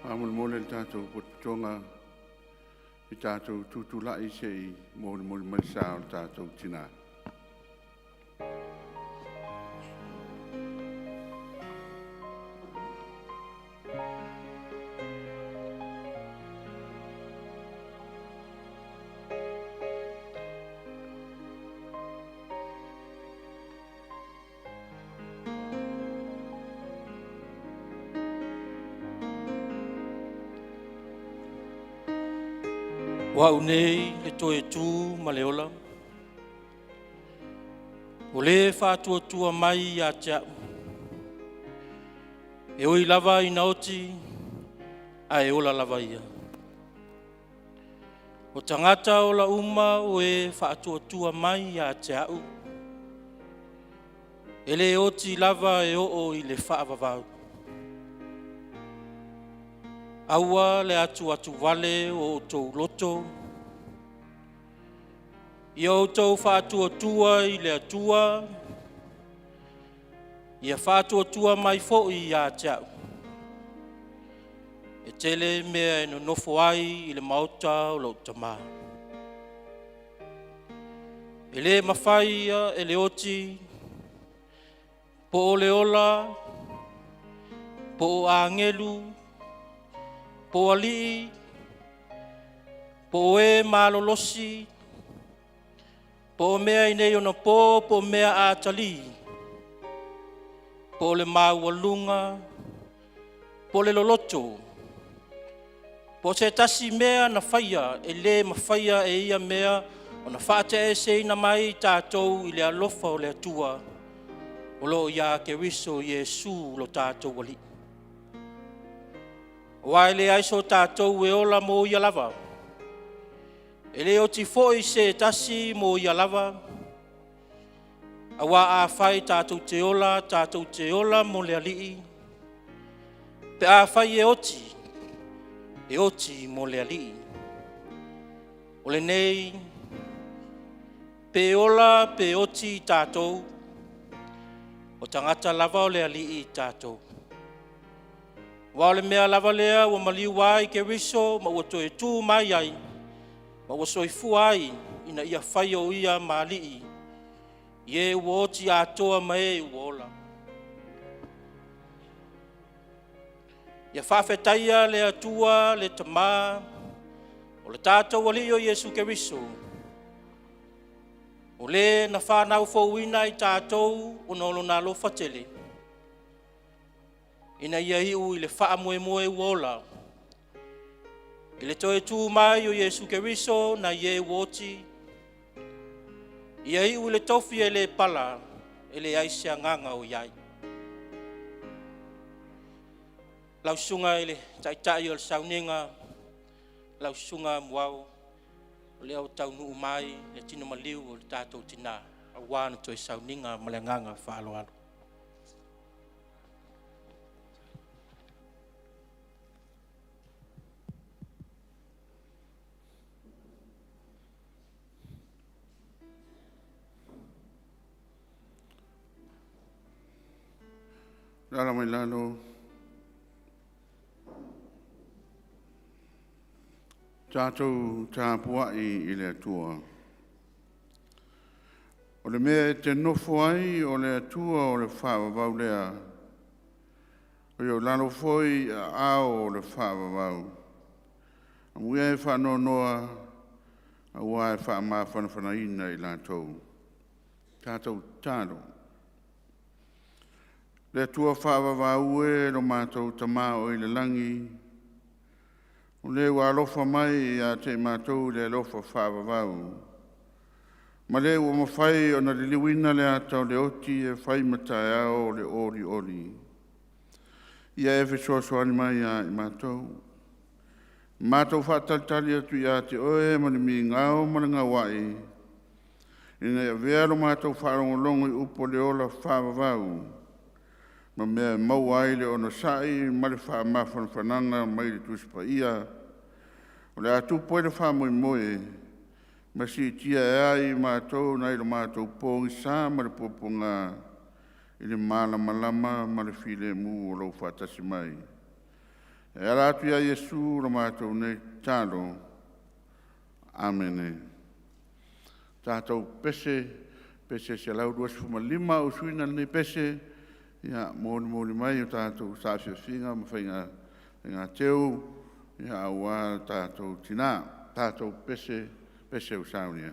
Faamolemole le tatou potopotoga i tatou tutulai se i molimoli mai le sa o le tatou tina. O au nei le toe tu ma le ola, o le faatuatua mai ia te au, e ui lava ina oti, ae ola lava ia. O tagata ola uma o e faatuatua mai ia te a'u, e le oti lava e oo i le faavavau. Aua le atuatuvale o outou loto, ia outou faatuatua i le Atua, ia faatuatua mai foi ia te a'u. E tele mea e nonofo ai i le maota o lou Tamā. E le mafai e le oti po o le ola po o agelu po o alii po o e malolosi po o mea i nei ona po po o mea atalii po o le maualuga po o le loloto po o se tasi mea na faia, e le mafaia e ia mea ona faateaeseina mai i tatou i le alofa o le Atua o lo o ia Keriso Iesu lo tatou Alii. Aua e leai so tatou e ola mo ia lava, e le oti foi se tasi mo ia lava, auā afai tatou te ola, tatou te ola mo le Alii, pe afai e oti, e oti mo le Alii. O lenei, pe ola pe oti tatou, o tagata lava o le Alii tatou. Aua o le mea lava lea ua maliu ai Keriso ma ua toe tu mai ai, ma ua soifua ai, ina ia faia o Ia ma Alii i e ua oti atoa ma e ua ola. Ia faafetaia le Atua le Tamā o le tatou Alii o Iesu Keriso, o le na fanau fouina i tatou ona o lona alofa tele, ina ia iu i le faamoemoe ua ola, i le toe tu mai o Iesu Keriso nai e ua oti, ia iu i le tofi e le pala, e leai se agaga o i ai. Lau Susuga i le Taitai o le Sauniga, lau Susuga Muao, o lea ua taunuu mai le tino maliu o le tatou tina aua le toe sauniga ma le agaga faaaloalo. Alaala mai lalo. Tatou tapuai i le Atua. O le mea e te nofo ai o le Atua o le faavavau lea, o i lalo foi i aao o le faavavau. Amuia e faanoanoa aua e faamafanafanaina i latou. Tatou tatalo. Le Atua faavavau e, lo matou Tama o i le lagi, o le ua alofa mai ia te i matou i le alofa faavavau, ma le ua mafai ona liliuina le ata o le oti e fai ma taeao o le olioli. Ia e fesoasoani mai ia i matou, matou faatalitali atu ia te Oe ma le migao ma le gauai, ina ia avea lo matou faalogologo i upu o le ola faavavau ma mea e maua ai le onosai ma le faamafanafanaga mai le Tusi Paia, o le a tupu ai le faamoemoe ma siitia ai i matou nai lo matou pogisa ma le puapuaga i le malamalama ma le filemu o Lou faatasi mai. E ala atu ia Iesu la matou nei tatalo. Amene. Tatou pese, pese 125 usuina lenei pese, ia molimoli mai o tatou saafiafiaga ma faigateu aua lo tatou tina. Tatou pese, pese ua saunia.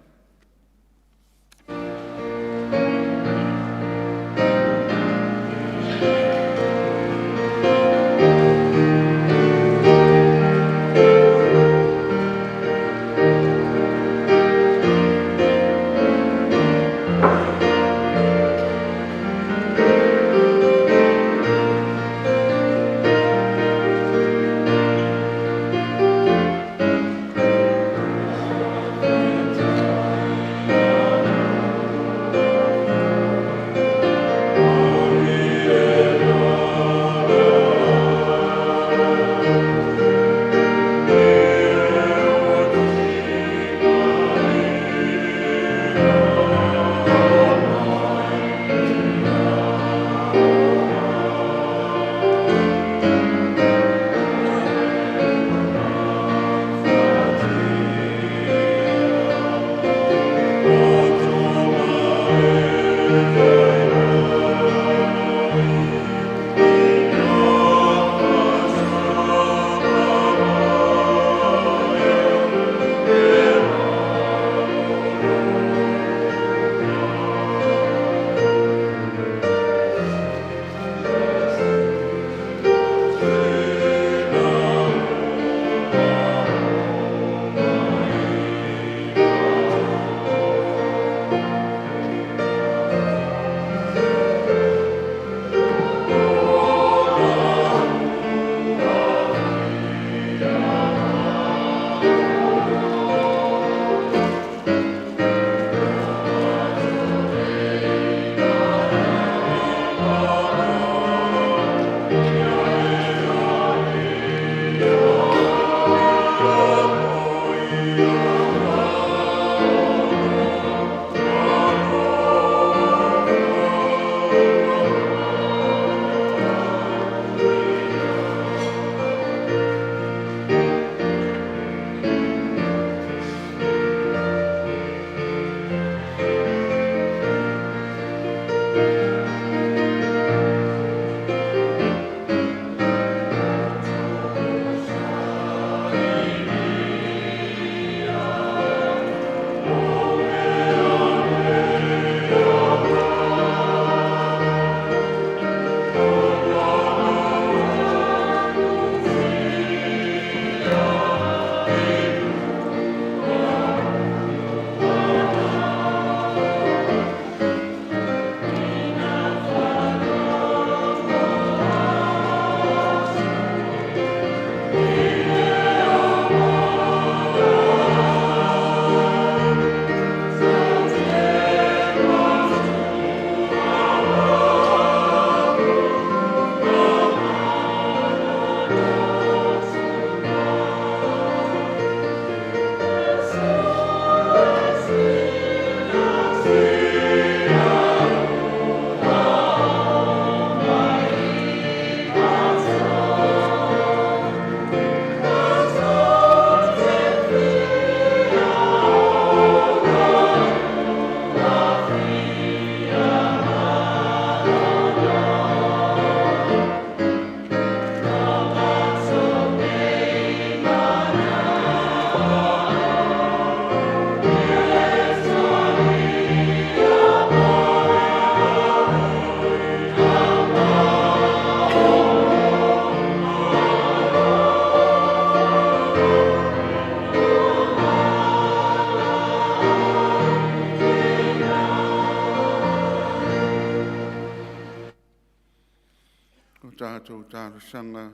O tatou talosaga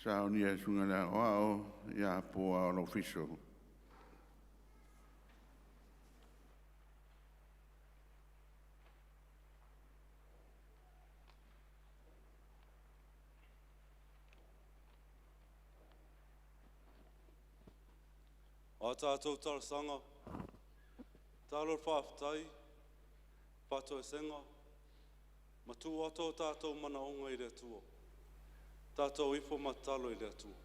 saunia e le Susuga i le Aoao ia Apoa Alofiso. A tatou talosaga, tatalo le faafetai, faatoesega ma tuu atu o tatou manaoga i le Atua. Tatou ifo ma tatalo i le Atua.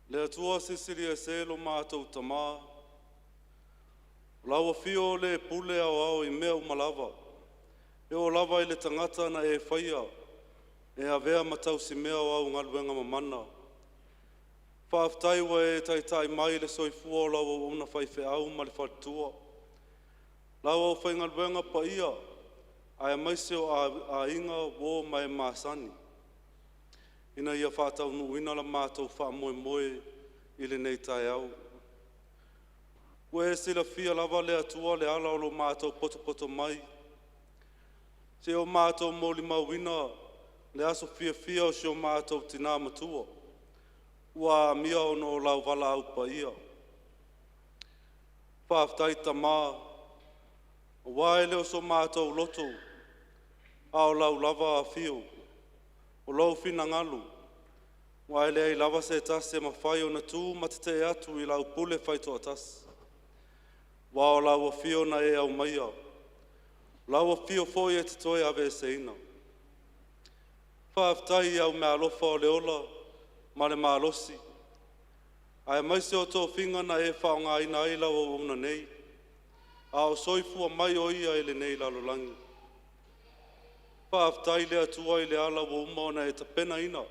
Le Atua silisili ese lo matou Tamā, o lau afio o le pule aoao i mea uma lava, e oo lava i le tagata na e faia e avea ma tausimea o au galuega mamana. Faafetai ua e taitai mai le soifua o lau auauna faifeau ma le faletua, lau aufaigaluega paia aemaise o aiga, uo ma e masani, ina ia faataunuuina la matou faamoemoe i lenei taeao. Ua e silafia lava le Atua le ala o lo matou potopoto mai, seia o matou molimauina le aso fiafia o si o matou tinā matua ua amia ona o lau valaau paia. Faafetai Tamā, aua e le o so matou loto, a o lau lava afio, o lou finagalo, aua e leai lava se tasi e mafai ona tu ma tetee atu i lau pule faitoatasi. Aua o lau afio na e aumaia, o lau afio foi e te toe aveeseina. Faafetai i au meaalofa o le ola ma le malosi, aemaise o tofiga na e faaaogaina ai lau auauna nei, a o soifua mai o ia i lenei lalolagi. Faafetai le Atua i le ala ua uma ona e tapenaina,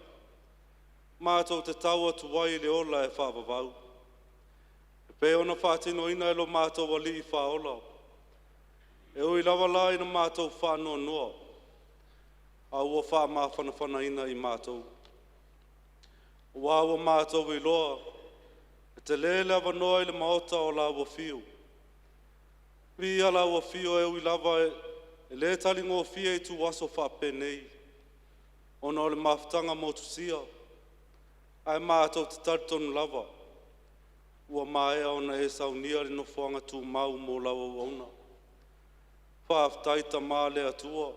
matou te tau atu ai i le ola e faavavau, e pei ona faatinoina e lo matou Alii Faaola. E ui lava la ina matou faanoanoa, a ua faamafanafanaina i matou, aua ua matou iloa e tele le avanoa i le maota o lau afio. Viia lau afio e ui lava e le taligofie ituaso faapenei ona o le mafutaga motusia, ae matou te talitonu lava ua maea ona e saunia le nofoaga tumau mo lau auauna. Faafetai Tama le Atua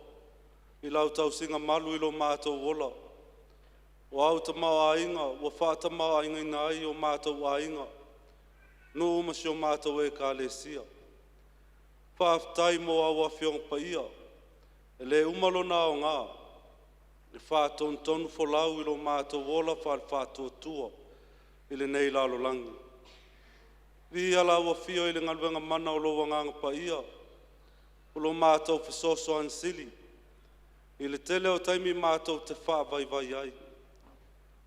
i lau tausiga malu i lo matou ola, o au tamaoaiga ua faatamaoaigaina ai o matou aiga, nuu ma si o matou Ekalesia. Faafetai mo au Afioga Paia, e le uma lona aoga e faatonutonufolau i lo matou ola faale-faatuatua i lenei lalolagi. Viia lau Afio i le galuega mana o lou Agaga Paia, o lo matou fesoasoani sili i le tele o taimi matou te faavaivai ai,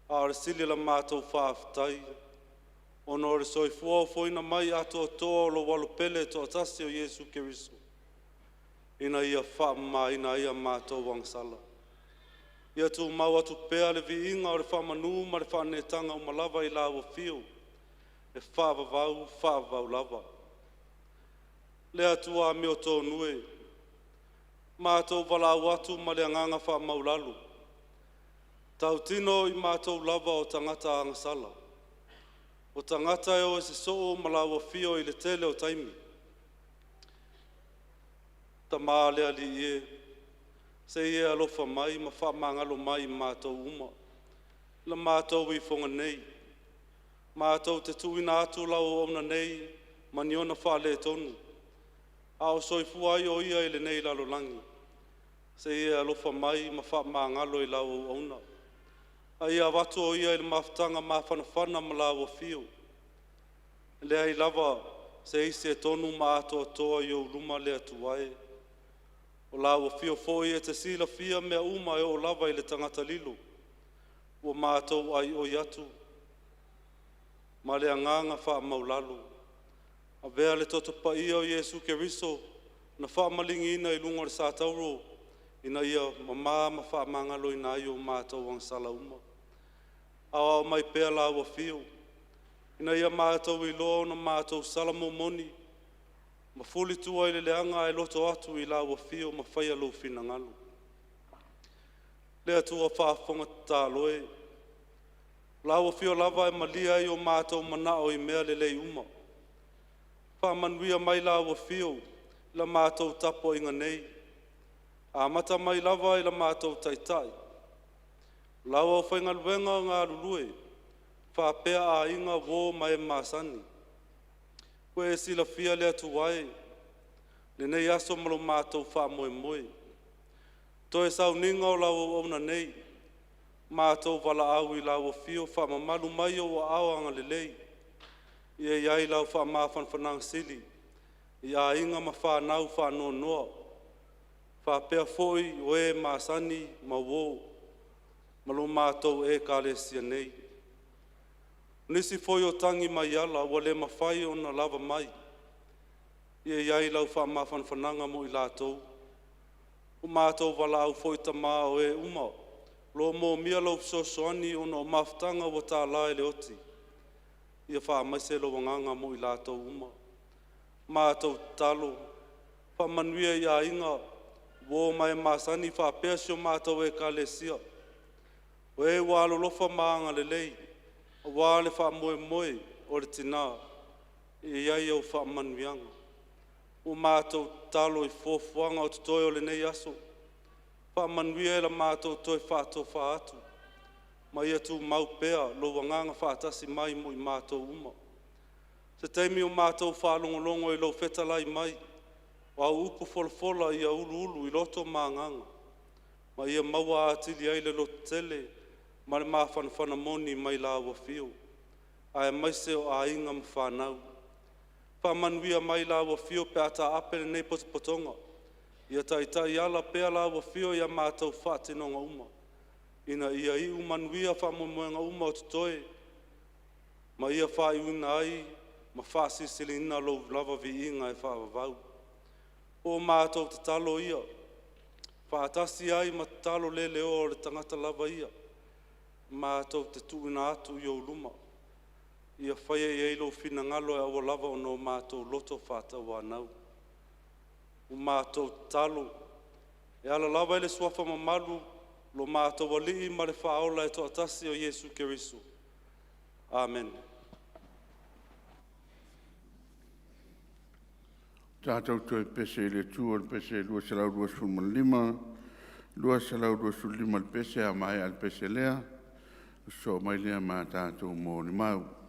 a o le sili o la matou faafetai ona o le soifua ofoina mai atoatoa o lou Alo Pele e toatasi o Iesu Keriso ina ia faamamaina ai a matou agasala. Ia tumau atu pea le viiga o le faamanu ma le faaneetaga uma lava i lau Afio e faavavau, faavavau lava. Le Atua amiotonu e, matou valaau atu ma le agaga faamaualalo, tautino i matou lava o tagata agasala, o tagata e o ese soo ma lau Afio i le tele o taimi. Tama le Alii e, se i e alofa mai ma faamagalo mai i matou uma i la matou ifoga nei. Matou te tuuina atu lau auauna nei ma ni ona faaletonu, a o soifua ai o ia i lenei lalolagi, se i e alofa mai ma faamagalo i lau auauna, a ia avatu o ia i le mafutaga mafanafana ma lau Afio. E leai lava se isi e tonu ma atoatoa i ou luma le Atua e, o lau Afio foi e te silafia mea uma e oo lava i le tagata lilo. Ua matou aioi atu ma le agaga faamaualalo, avea le toto paia o Iesu Keriso na faamaligiina i luga o le satauro ina ia mama ma faamagaloina ai o matou agasala uma. Aoao mai pea lau Afio ina ia matou iloa ona matou sala momoni. Ma fulitua i le leaga ae loto atu i lau afio ma faia lou finagalo. Le Atua faafofoga tatalo e, o lau afio lava e malie ai o matou manao i mea lelei uma. Faamanuia mai lau afio i la matou tapuaiga nei, amata mai lava i la matou Taitai, lau aufaigaluega galulue faapea aiga, uo ma e masani. Ua e silafia le Atua e lenei aso ma lo matou faamoemoe, toe sauniga o lau auauna nei, matou valaau i lau afio, faamamalu mai ou aao agalelei, ia i ai lau faamafanafanaga sili i aiga ma fanau faanoanoa faapea foi o e masani ma uo ma lo matou Ekalesia nei. O nisi foi o tagi mai ala ua le mafai ona lava mai, ia i ai lau faamafanafanaga mo i latou. Ua matou valaau foi Tama o e uma o lo o moomia lou fesoasoani ona o mafutaga ua tala e le oti, ia faamaise lou agaga mo i latou uma. Matou tatalo, faamanuia i aiga, uo ma e masani faapea si o matou Ekalesia, o e ua alolofa ma agalelei aua le faamoemoe o le tina, ia i ai au faamanuiaga. Ua matou tatalo i fuafuaga o totoe o lenei aso, faamanuia i le matou toe faatofa atu, ma ia tumau pea lou agaga faatasi mai mo i matou uma. Se taimi o matou faalogologo i lou fetalai mai, o au upu folafola ia uluulu i loto ma agaga, ma ia maua atili ai le lototele ma le mafanafana moni mai lau afio, aemaise o aiga ma fanau. Faamanuia mai lau Afio pe a taape lenei potopotoga, ia taitai ala pea lau Afio i a matou faatinoga uma, ina ia iu manuia faamoemoega uma o totoe, ma ia faaiuina ai ma faasilisiliina lou lava viiga e faavavau. Ua matou tatalo ia faatasi ai ma tatalo le leoa o le tagata lava ia, matou te tuuina atu i ou luma, ia faia i ai lou finagalo e aua lava ona matou loto faatauanau. Ua matou tatalo e ala lava i le suafa mamalu o lo matou Alii ma le Faaola e toatasi o Iesu Keriso. Amene. Tatou toe pese i le Atua i le pese 225, 225 le pese. A maea le pese lea, sosoo mai lea ma a tatou molimau.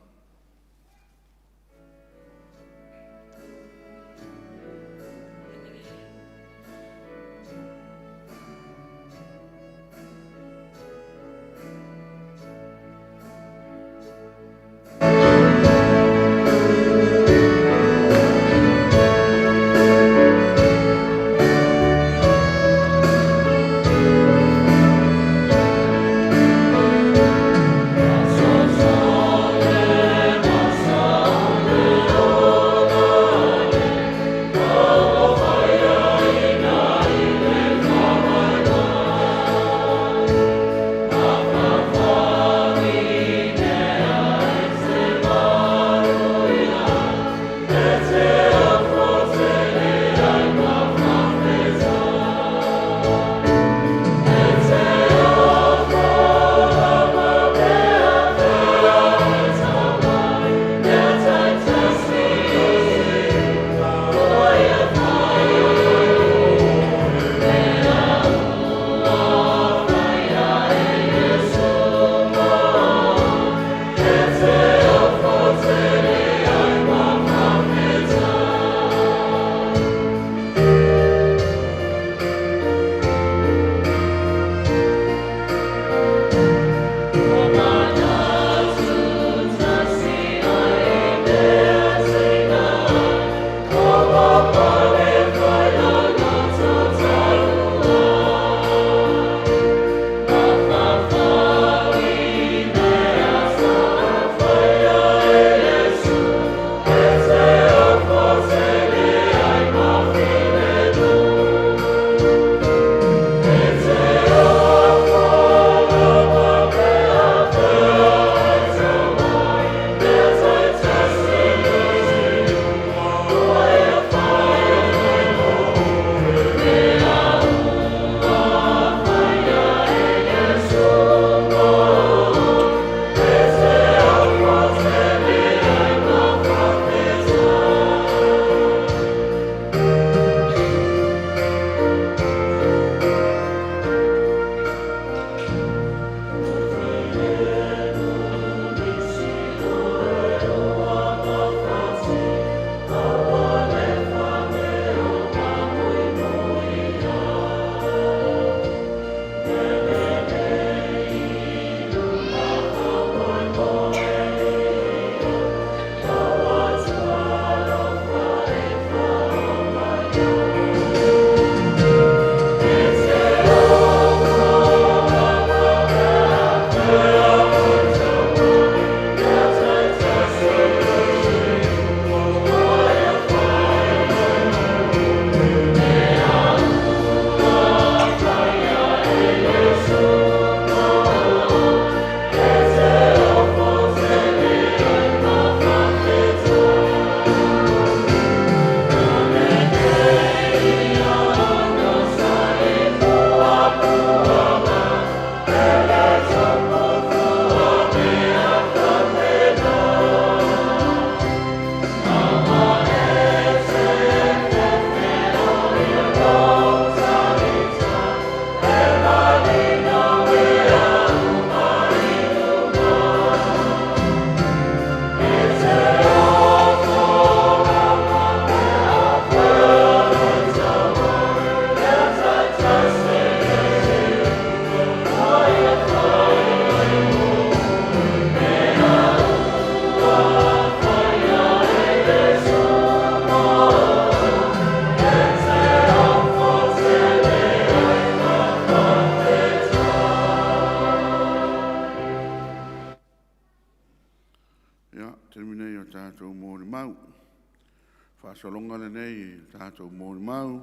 Faasologa lenei i le tatou molimau.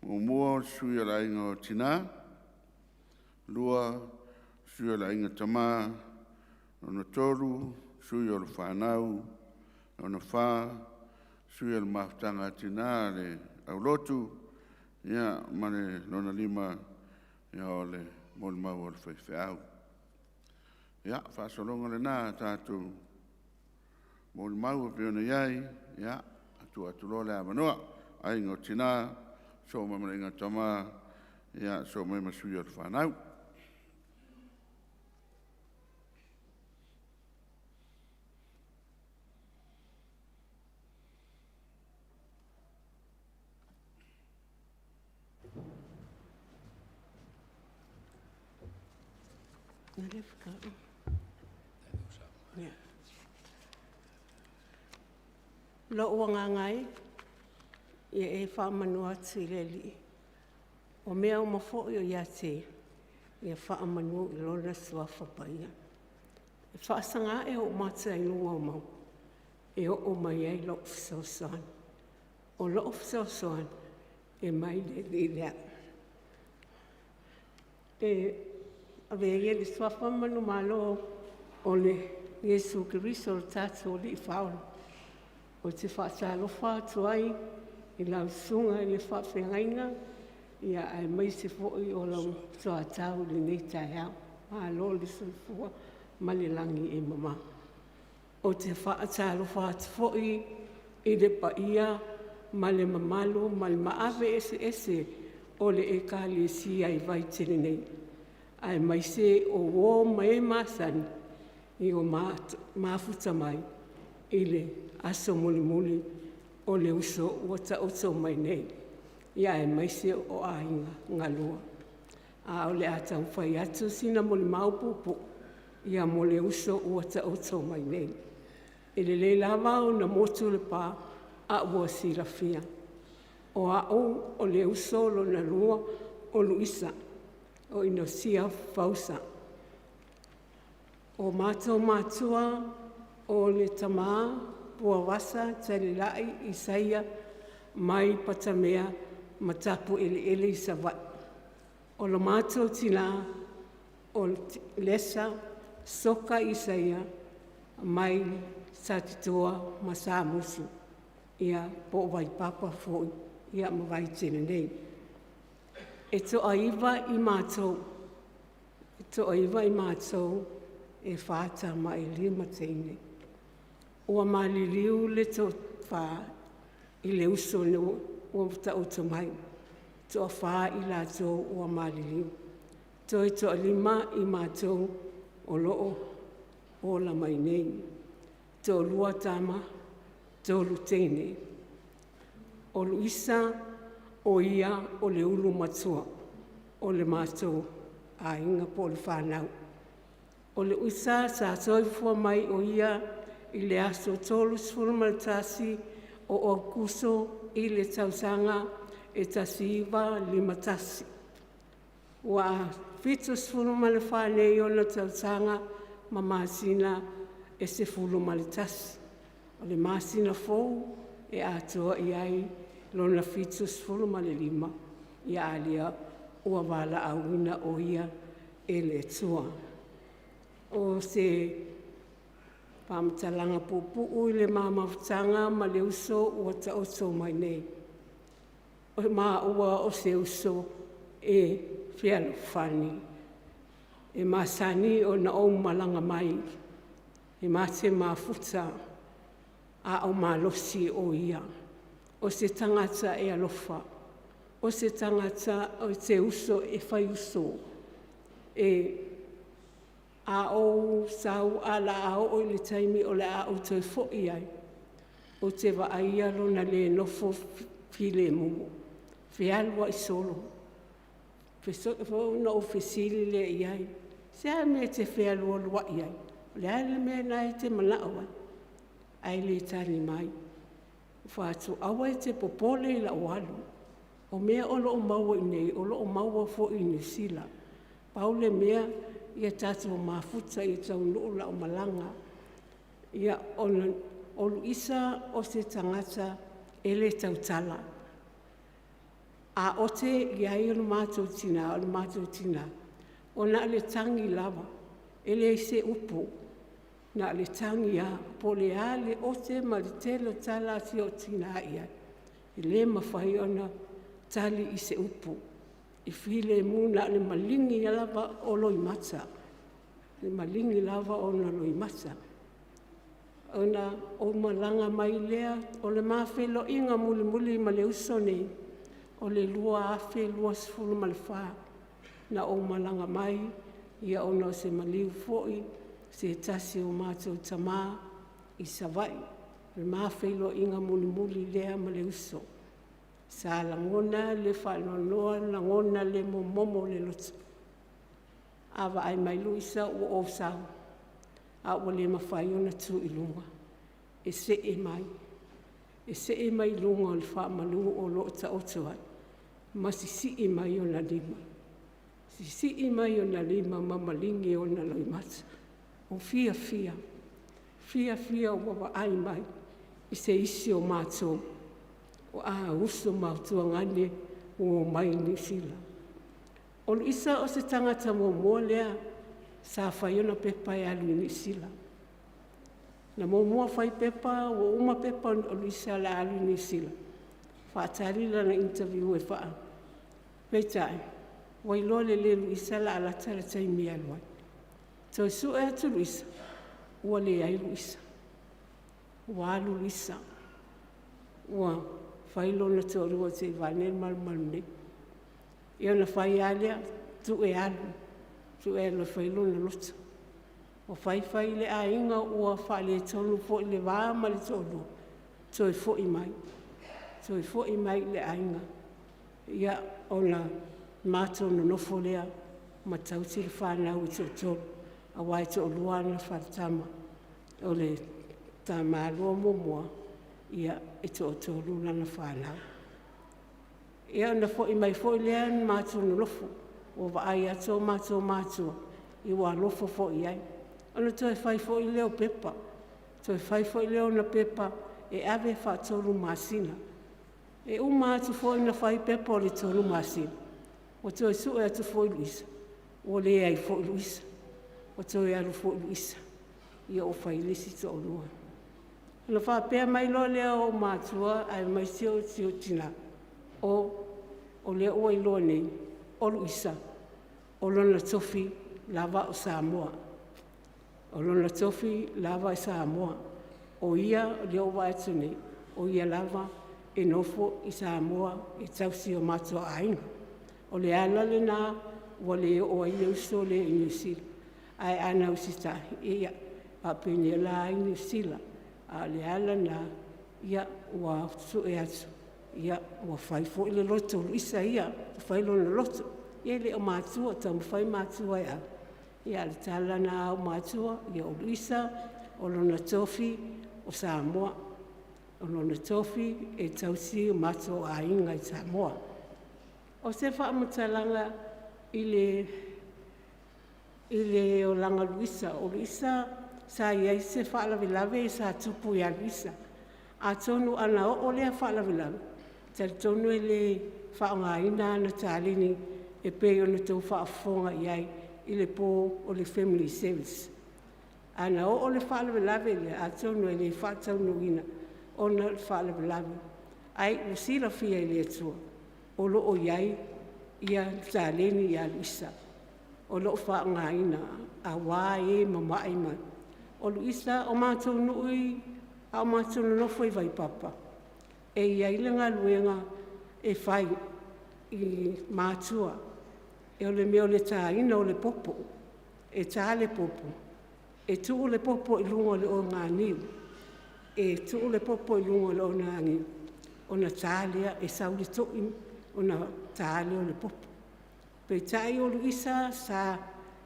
Muamua o le sui o le aiga o Tina, lua sui o le aiga Tama, lona tolu sui o le fanau, lona fa sui o le mafutaga a tina le aulotu, ia ma le lona lima o le molimau a le faifeau. Ia, faasologa lena a tatou molimau e pei ona i ai, ia tuu atu loa le avanoa, Aiga o Tina, sosoo mai ma le Aiga Tama, sosoo mai ma sui o le fanau. Lou agaga e, ia e faamanu atu i le Alii, o mea uma foi o ia te ia faamanu i Lona Suafa Paia. E faasaga ae ou mata i luga o mauga e oo mai ai lou fesoasoani. O lou fesoasoani e mai le Alii lea. E avea ia le suafa ma manumalo o le Iesu Keriso o le tatou Alii Faaola, ou te faatalofa atu ai i lau susuga i le Faafeagaiga aemaise foi o lou soatau i lenei taeao. Malo le soifua ma le lagi e mama. Ou te faatalofa atu foi i le paia ma le mamalu ma le maave eseese o le Ekalesia i Vaitele nei, aemaise o uo ma e masani ua mafuta mai i le aso mulimuli o le uso ua taoto mai nei, aemaise o aiga galue. Ae o le a taumafai atu sina molimau puupuu mo le uso ua taoto mai nei. E lelei lava ona motu le pa a ua silafia, o au o le uso lona lua o Luisa o Inosia Fausa. O matou matua o le tama Puavasa Taulelai Isaia mai Patamea ma Tapueleele i Savaii. O lo matou tina o Lesa Soka Isaia mai Satitoa ma Samusu, po o Vaipapa foi ma Vaitele nei. E toaiva i matou, e toaiva i matou e fa tama e lima teine. Ua maliliu le toafa i le uso ua taoto mai, toafa i latou ua maliliu, toe toalima i matou o lo o ola mai nei. E toalua tama, tolu teine. O Luisa o ia o le ulu matua o le matou aiga po o le fanau. O Luisa sa soifua mai o ia i le aso 31 o Aokuso i le tausaga e 1951. Ua 74 nei ona tausaga ma masina e 11. O le masina fou e atoa i ai lona 75, a o lea ua valaauina o ia e le Atua. O se faamatalaga puupuu i le ma mafutaga ma le uso ua taoto mai nei, o maua o se uso e fealofani, e masani ona ou malaga mai e ma te mafuta a o malosi o ia. O se tagata e alofa, o se tagata ou te uso e faiuso. A ou sau ae o le a oo i le taimi o le a ou toe foi ai, ou te vaaia lona le nofo filemu, fealuai solo. Ona ou fesili lea i ai, o le a le mea e te fealualuai ai? O le a le mea lena e te manao ai? Ae le tali mai. Ou fai atu, aua e te popole i lou alu, o mea o lo o maua i inei, o lo o maua foi i Niu Sila. Pau le mea ia tatou mafuta ia taunuu lau malaga. Ia, o Luisa o se tagata. E le tautala, a ote i ai lo matou tina, o le matou tina, ua na o le tagi lava, e leai se upu, na o le tagi lava. Po o le a le ote ma le tele o tala a si ou tina i ai, e le mafai ona tali i se upu, e filemu na o le maligi lava o loimata, le maligi lava o ona loimata. Ona ou malaga mai lea, o le ma feiloaiga mulimuli ma le uso lenei, o le 2024. Na ou malaga mai ona o se maliu foi o se tasi o matou tama i Savaii. O le ma feiloaiga mulimuli lea ma le uso. Sa lagona le faanoanoa, lagona le momomo o le loto. A vaai mai Luisa ua ou sau ae ua le mafai ona tu i luga, e see mai, e see mai luga o le faamalu o lo o taoto ai ma sisii mai ona lima, sisii mai ona lima ma maligi ona loimata. Ua fiafia, fiafia ua vaai mai i se isi o matou o a uso ma a tuagane ua omai i Niu Sila. O Luisa o se tagata muamua lea sa fai ona pepa e alu i Niu Sila. Na muamua fai pepa ua uma pepa o Luisa o le a alu i Niu Sila, faatali lana interview. Peitai ua iloa lelei e Luisa o le a lata le taimi e alu ai. Toe sue atu Luisa, ua leai Luisa, ua alu Luisa ua fai lona toalua se i vaeane le malumalu nei. Ia ona fai lava lea, tuu e alu, tuu e alu e fai lona loto. Ua fai fai le aiga ua faaletonu foi le va ma le toalua, toe foi mai, toe foi mai i le aiga. Ia, ona matou nonofo lea ma tausi le fanau e toatolu, aua e toalua ana falatama. O le tamaloa muamua, e toatolu lana fanau. Ia ona foi mai foi lea matou nonofo, ua vaai atu o matou matua ua alofa foi i ai. Ona toe fai foi lea o pepa, toe fai foi lea o ona pepa e ave e faatolu masina. E uma atu foi ona fai pepa o le tolu masina, ua toe sue atu foi Luisa, ua leai foi Luisa. Ua toe alu foi Luisa, ia ua fai le isi toalua. Ona faapea mai loa lea o ou matua aemaise o si ou tina, “O lea ua iloa nei, o Luisa, o lona tofi lava o Samoa. O lona tofi lava o Samoa. O ia lea ua ou vaai atu nei, o ia lava e nofo i Samoa e tausi i o matou aiga.” O le ala lena ua le oo ai le uso lea i Niu Sila, ae ana usitai, ia e faapenei o la e i Niu Sila. A o le ala lena, ua sue atu, ua fai foi le loto o Luisa ia, ua fai lona loto. Ia e le o matua, taumafai matua e ave, ae o le tala lena a ou matua, ia o Luisa, o lona tofi o Samoa, o lona tofi e tausi o matou aiga i Samoa. O se faamatalaga i le olaga o Luisa. O Luisa sa i ai se faalavelave sa tupu ia Luisa. Atonu ana oo lea faalavelave, e talitonu e le faaaogaina ana taleni e pei ona outou faafofoga i ai i le po o le family service. Ana oo le faalavelave lea, atonu e le faataunuuina ona o le faalavelave, ae ua silafia e le Atua o lo o i ai taleni ia Luisa o lo o faaaogaina aua e mamai ma… O Luisa, o matou nuu a o matou nonofo i Vaipapa, e i ai le galuega e fai i matua, o le mea o le taina o le popo. E ta le popo, e tuu le popo i luga o le oganiu, e tuu le popo i luga o le oganiu ona ta lea, e sau le toi ona ta lea o le popo. Peitai o Luisa sa…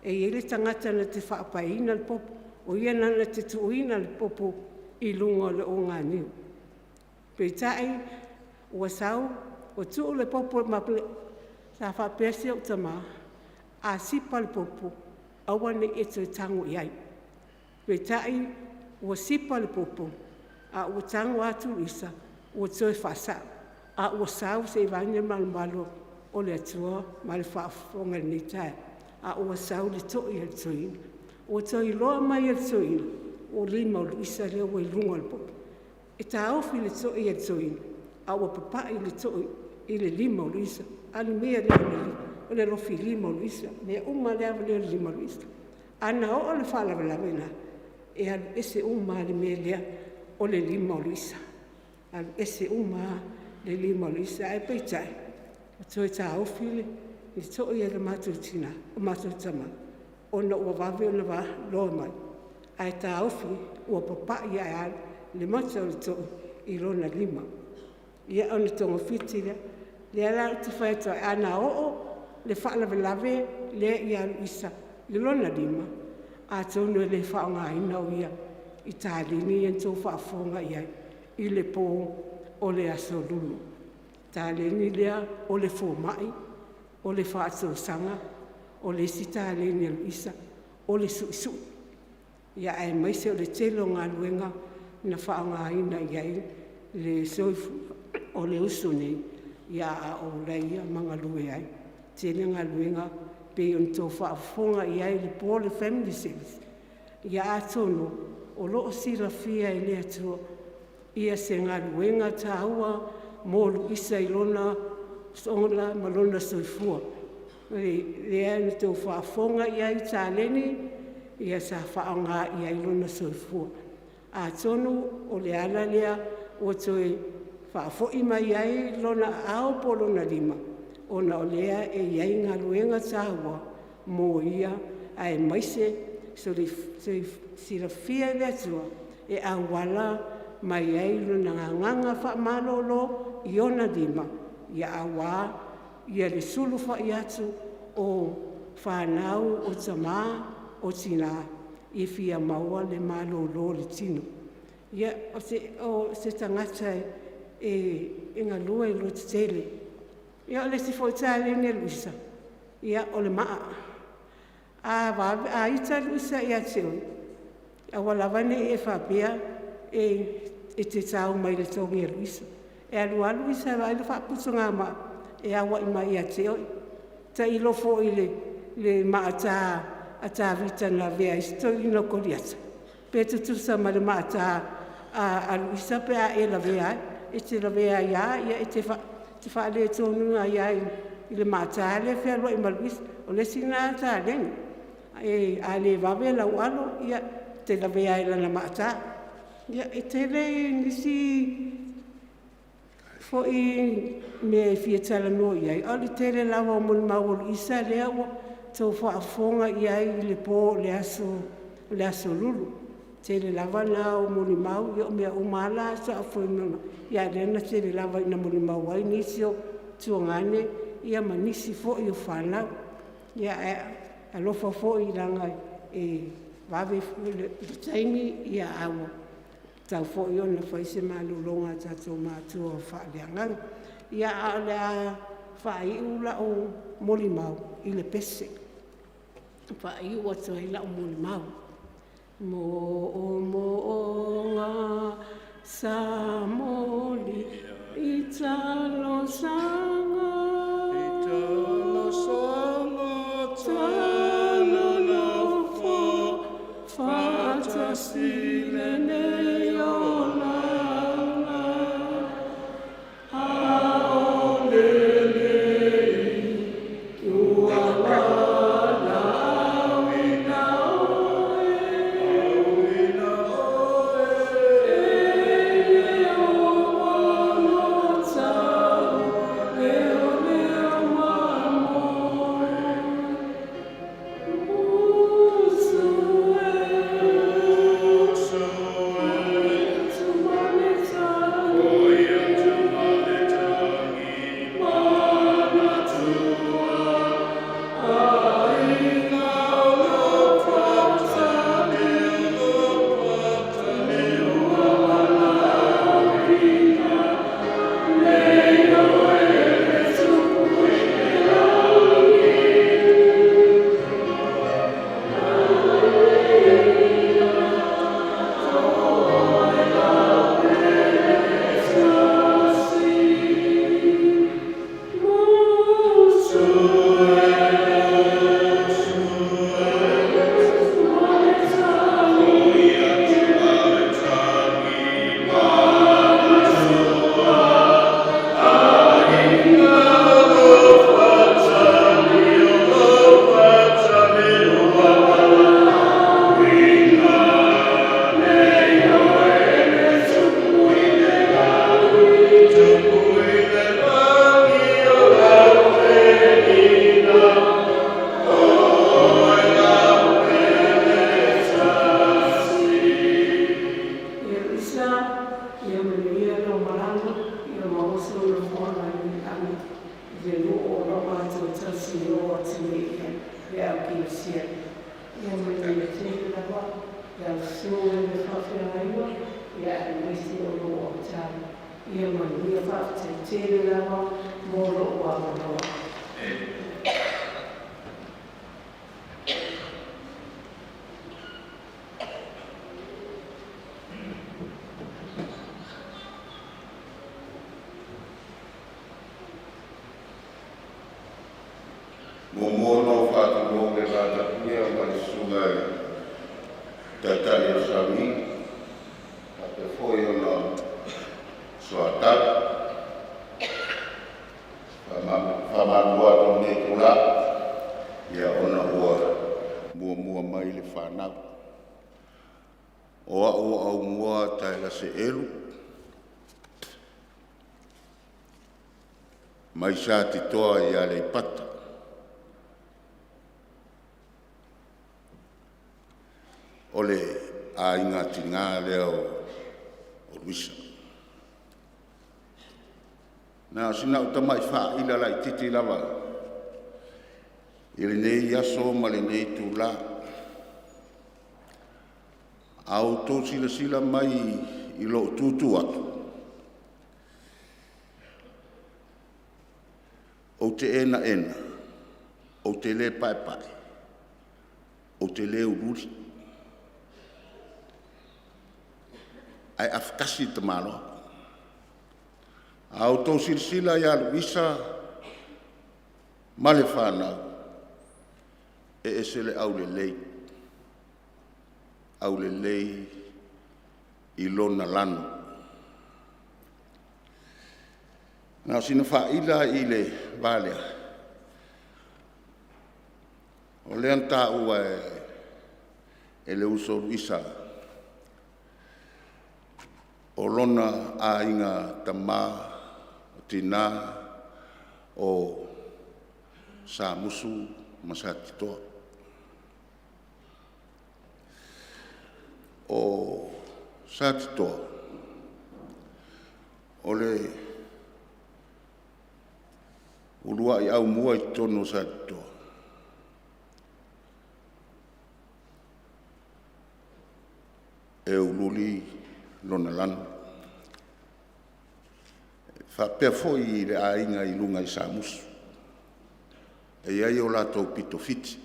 e i ai le tagata na te faapaeina le popo, o ia la na te tuuina le popo i luga o le oganiu. Peitai ua sau ua tuu le popo ma sa faapea si ou tama, a sipa le popo aua ne i e toe tago i ai. Peitai ua sipa le popo ae ua tago atu Luisa. Ua toe faasa'o, a ua sau se i vaeane le malumalu o le Atua ma le faafofoga i lenei taeao, a ua sau le to'i a le toeaina. Ua toe iloa mai e le toeaina o le lima o Luisa lea ua i luga o le popo. E taofi le to'i a le toeaina a ua papa'i le to'i i le lima o Luisa. A o le mea lea o le alofilima o Luisa, o mea uma lava lea o le lima o Luisa. Ana oo le faalavelave lena, e alu ese uma lava le mea lea o le lima o Luisa, alu ese uma lava le lima o Luisa. Ae peitai, ua toe taofi le to'i a le matou tina, o matou tama, ona ua vave ona iloa mai, ae taofi ua papa'i ae lava le mata o le to'i i lona lima. Ia ona togafiti lea. O lea la ou te fai atu ai, ana oo le faalavelave lea ia Luisa i lona lima, atonu e le faaaogaina o ia i taleni ia na outou faafofoga i ai i le po o le Aso Lulu. O le taleni lea o le fomai, o le faatosaga, o le isi taleni a Luisa o le suisui, aemaise o le tele o galuega na faaaogaina i ai le soifua o le uso nei, a o ola ia ma galue ai. E tele galuega pei ona outou faafofoga i ai i le po o le Family Service, ia atonu o lo o silafia e le Atua se galuega taua mo Luisa i lona ola ma lona soifua. O lea na outou faafofoga i ai i taleni sa faaaoga i ai lona soifua. Atonu o le ala lea ua toe faafoi mai ai lona aao po o lona lima, ona o lea e i ai galuega taua mo ia, aemaise o le silafia e le Atua e auala mai ai lona agaga faamalolo i ona lima, aua le sulufai atu o fanau, o tama, o tina e fia maua le malolo o le tino. Ia, o se tagata e galue le lototele. Ia o le isi foi taleni a Luisa, o le maa. A ita Luisa ia te oe, aua lava ne i e faapea e te tau mai i le togi a Luisa. E alu lava Luisa e vaai le faaputugamaa e auai mai ia te oe. Tailo foi i le maa ta a Tavita na avea ai si toeaina o Koliata, pe tutusa ma le maa ta a Luisa pe a e lavea ai. E te lavea ai lava, e te faaletonu ai lava i le maa ta lea e fealuai ma Luisa. O le isi lena taleni. A le vave lau alo, e te lavea ai i lana maa ta. Ia, e tele nisi foi mea e fia talanoa i ai, ae o le tele lava o molimau a Luisa lea ua outou faafofoga i ai i le po o le Aso Lulu. O le tele lava lena o molimau, ia o mea uma lava la a o lea na tele lava ina molimau ai nisi o tuagane ma nisi foi o fanau. Ae alofa foi leaga e vave le taimi, ae ua tatau foi ona fai se malologa a tatou matua faaleagaga. Ia, ae o le a faaiu lau molimau i le pese, e faaiu atu ai lau molimau. Moomooga sa momoli i talosaga, talolofo faatasi lenei olaga. A o lenei ua valaauina oe, e Ieova, tau le ua matou tausinio atu nei i le Au Kerisiano. Ia manuia tele lava i lau susuga i le Faafeagaiga, ia aemaise o lou autali. Ia manuia. Faafetai tele lava mo lou avanoa. Muamua ona ou faatulou i le vatapuia ma le Susuga i le Taitai o le Siamii, faapea foi ona soatau. E faamalulu atu i lenei itula, ona ua muamua mai le fanau. O au o Aumua Taela Seelu mai Satitoa i Aleipata. O le aiga tina lea o Luisa. Na o sina au tamai faaila laitiiti lava i lenei aso ma lenei itula. A outou silasila mai i lou tutu atu, ou te enaena, ou te le paepae, ou te le uliuli, ae afetasi le tamaloa. A outou silasila ia Luisa ma le fanau, e ese le aulelei, aulelei i lona lanu. Na o sina faaila i le va lea, o lea na taua e le uso a Luisa o lona aiga tama, tina o Samusu ma Satitoa. O Satitoa, o le uluai aumua i totonu o Satitoa, e uliuli lona lanu. E faapea foi i le aiga i luga i Samusu, e i ai o latou pito fiti.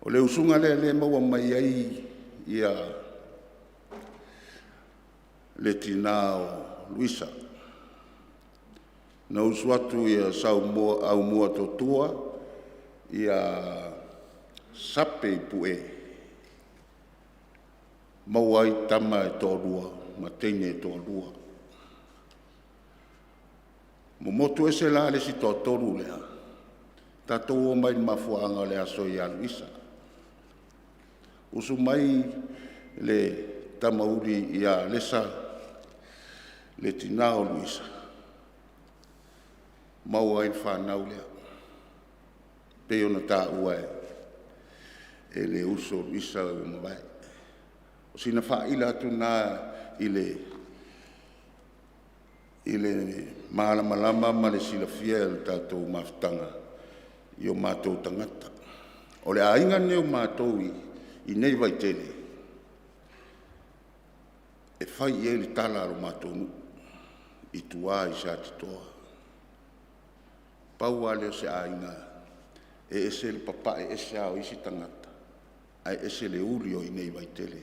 O le usuga lea o lea e maua mai ai le tina o Luisa. Na usu atu Aumua-totua ia Sape i Pue, maua ai tama e toalua ma teine e toalua. Momotu ese la le isi toatolu lea, tatou omai i le mafuaaga o le aso ia Luisa. Usu mai le tamauli ia Alesa le tina o Luisa, maua ai le fanau lea e pei ona taua e le uso o Luisa ua mavae. O sina faaila atu lena i le malamalama ma le silafia e le tatou mafutaga i o matou tagata. O le aiga lenei o matou i inei i Vaitele, e fai i ai le tala a lo matou nuu i tua i Satitoa. Pau lava lea o se aiga e ese le papae ese lava o isi tagata ae ese le uli o i inei i Vaitele.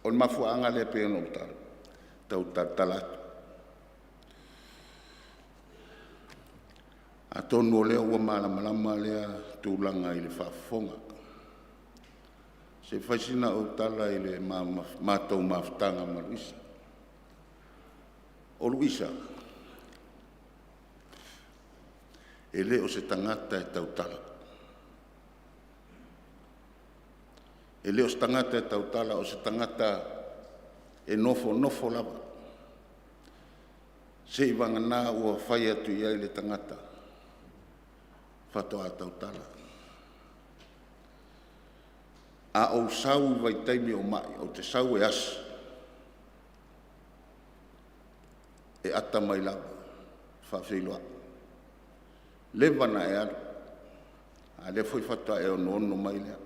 O le mafuaaga lea pei ona ou tau talatala atu. Atonu o lea ua malamalama lea tulaga i le faafofoga. Se i fai sina au tala i le matou mafutaga ma Luisa. O Luisa, e le o se tagata e tautala, e le o se tagata e tautala, o se tagata e nofonofo lava, seivagana ua fai atu i ai le tagata faatoa tautala. A ou sau i vaitaimi o ma'i, ou te sau e asi. E ata mai lava, faafeiloai. Leva na e alu, a o lea foi faatoa e onoono mai lea.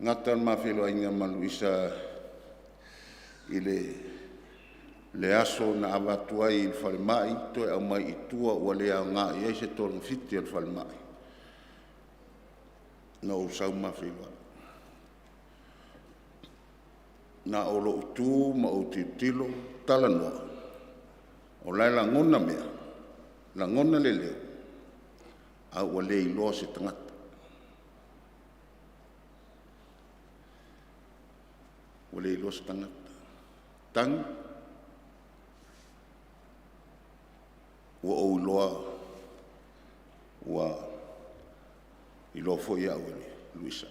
Gata le ma feiloaiga ma Luisa i le aso na avatu ai i le falemai toe aumai i tua ua le aoga i ai se togafiti a le falemai, na ou sau ma feiloai. Na o lou tu ma ou tilotilo, talanoa, o la e lagona mea, lagona le leo, a ua le iloa se tagata. Ua le iloa se tagata. Tagi, ua ou iloa, ua iloa foi au e Luisa.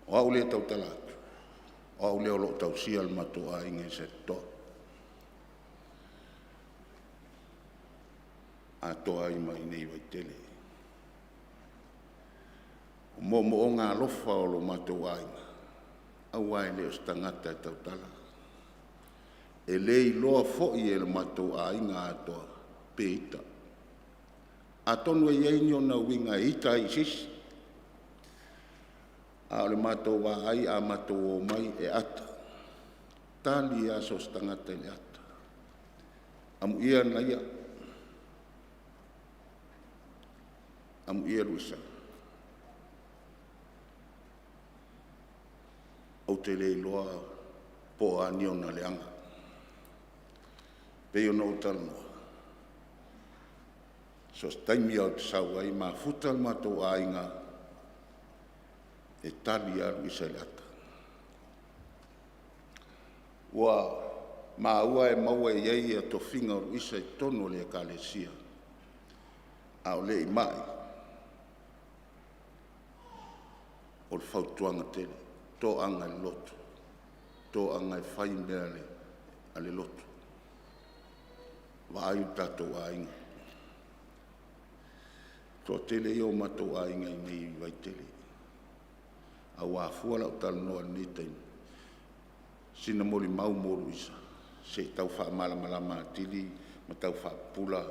O au lea e tautala atu, o au lea o lo o tausia le matou aiga i Satitoa, atoa ai ma i inei i Vaitele. O moomooga alofa o lo matou aiga, aua e le o se tagata e tautala. E le iloa foi e le matou aiga atoa pe ita. Atonu e i ai ni ona uiga e ita ai i se isi, a o le matou vaai a matou omai e ata, tali lava so o se tagata i le ata. Amuia naia, amuia Luisa. Ou te le iloa po o a ni ona leaga. Pei ona ou talanoa, so o se taimi lava ou te sau ai, mafuta le matou aiga, e tali lava Luisa i le ata. Ua maua e maua e i ai tofiga o Luisa i totonu o le Ekalesia a o le i mai, o le fautuaga tele, toaga i le lotu, toaga e fai mea a le lotu, vaai lo tatou aiga. O le toatele ia o matou aiga i inei i Vaitele, a ua afua lau talanoa i lenei taimi, sina molimau mo Luisa se i tau faamalamalama atili ma tau faapupula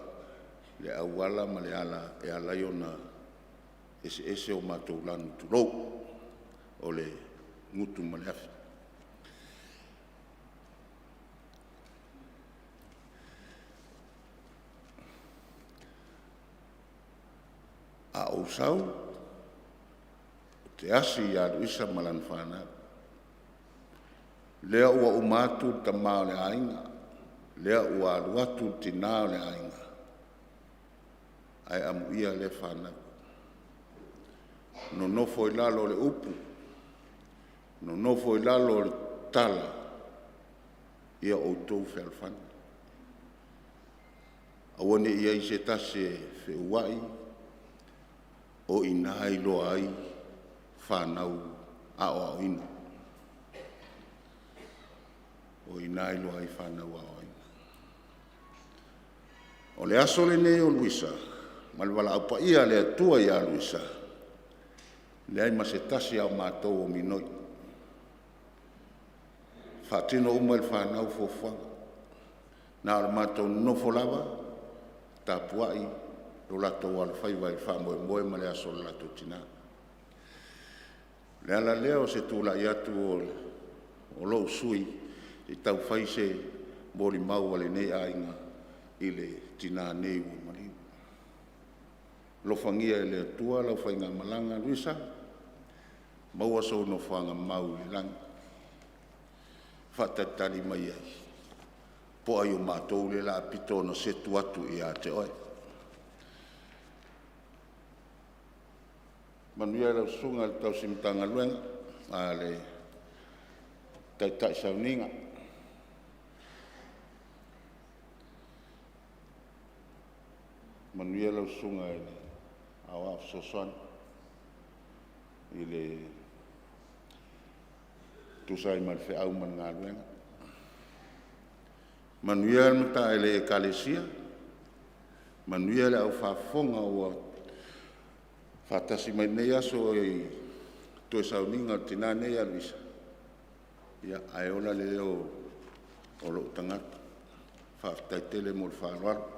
le auala ma le ala e ala ai ona eseese o matou lanu, tulou, o le gutu ma le afi. A ou sau, ou te asi ia Luisa ma lana fanau. Lea ua uma atu le tama o le aiga, lea ua alu atu le tina o le aiga, ae amuia lea fanau. Nonofo i lalo o le upu, nonofo i lalo o le tala, ia outou fealofani. Aua ne i i ai se tasi e feauai, o i ina e iloa ai fanau aoaoina. O i ina e iloa ai fanau aoaoina. O le aso lenei o Luisa ma le valaau paia a le Atua ia Luisa, e leai ma se tasi o matou o minoi. E faatino uma e le fanau fuafuaga. Na o le matou nonofo lava tapuai lo latou alofaiva i le faamoemoe ma le aso o le latou tina. O le ala lea o se tulai atu o lou sui usufono se i taufai se molimau a lenei aiga i le tina nei ua maliu. Alofagia e le Atua lau faigamalaga Luisa, maua sou nofoaga mau i le lagi, faatalitali mai ai, po o ai o matou lea o le a pito ona setu atu ia te oe. Manuia lau Susuga i le tausi Matagaluega a le Taitai Sauniga. Manuia lau Susuga i le Aoao Fesoasoani i le tusa ai ma le feau ma le galuega. Manuia le Ekalesia, manuia le au faafofoga ua faatasi mai i lenei aso i toe sauniga o le tina nei ia Luisa. Ia, ae ola le leo o lou tagata. Faafetai tele mo le faaaloalo.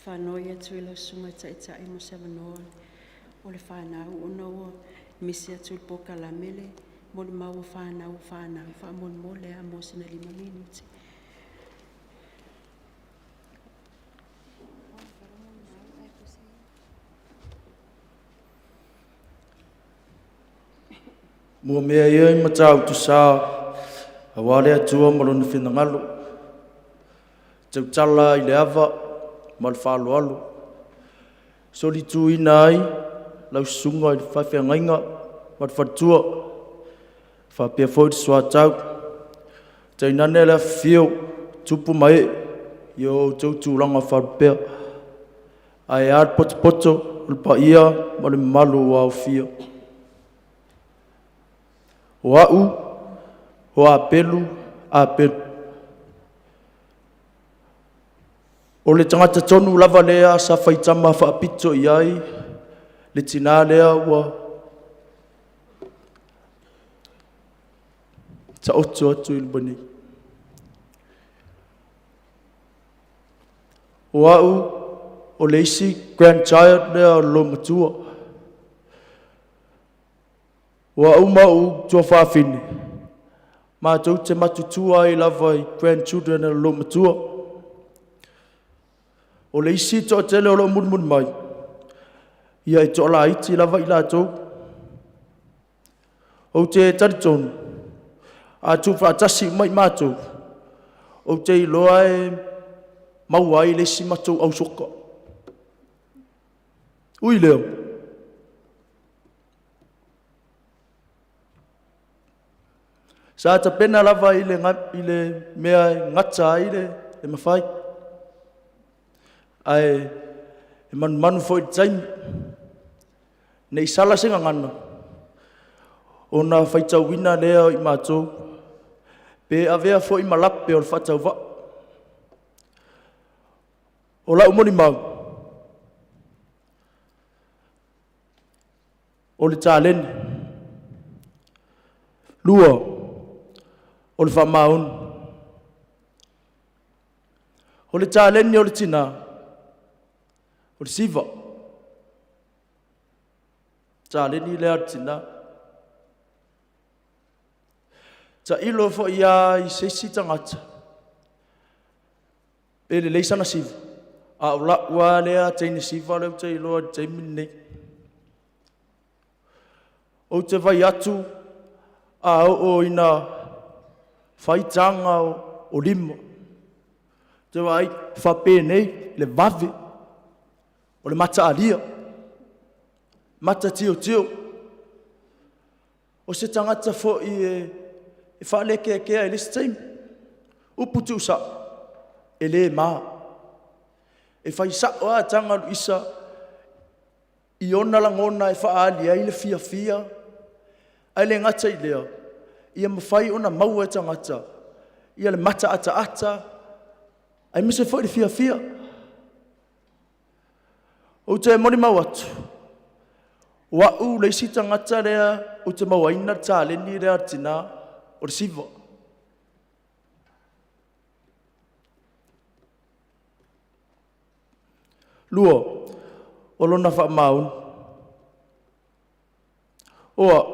Faanoi atu i lau Susuga i le Taitai mo se avanoa o le fanau ona ua misi atu i le polokalame le molimau a fanau a fanau, faamolemole lava mo sina 5 minute. Mua mea ia i Matautu Sa, aua le Atua ma Lona finagalo, tautala i le ava ma le faaaloalo, solituina ai lau susuga i le faafeagaiga ma le faletua, faapea foi le soatau, tainane le afifio o tupu ma ee i o outou tulaga faalupea, ae a le potopoto o le paia ma le mamalu ua aofia. O a'u o Apelu Apelu, o le tagata tonu lava lea sa faitama faapito i ai le tinā lea ua taoto atu i luma nei. O a'u o le isi grandchild lea o le loomatua. O a'u ma o'u tuafafine matou te matutua ai lava i grandchildren a le loomatua. O le isi toatele o lo o mulimuli mai, ia e toalaiti lava i latou. Ou te talitonu a tuufaatasi uma i matou, ou te iloa e maua ai le isi matou ausoka. Ui lea, sa tapena lava i le, i le mea e gata ai le, le mafai, ae e manumanu foi i le taimi, ne i sala se gagana, ona faitauina lea o i matou, pe avea foi ma lape o le faatauvaa. O lau molimau, o le taleni. Lua, o le faamaoni. O le taleni o le tinā, o le siva. Taleni lea a le tinā. Tailo foi lava i se isi tagata, pe lelei sana siva, a o lau lava lea teine siva lea ou te iloa i le taimi lenei. Ou te vai atu a oo ina fai taga o, o lima. Ou te vaai faapenei le vave o le mataalia, matatiotio. O se tagata foi e, e faalekeakea i le isi taimi. Upu tuusao, e le ma. E fai sao lava taga a Luisa i ona lagona e faaali ai le fiafia, ae le gata i lea, ia mafai ona maua e tagata ia le mataataata aemaise foi le fiafia. Ou te molimau atu, o a'u le isi tagata lea ou te mauaina le taleni lea a le tinā, o le siva. Lua, o lona faamaoni. O a'u,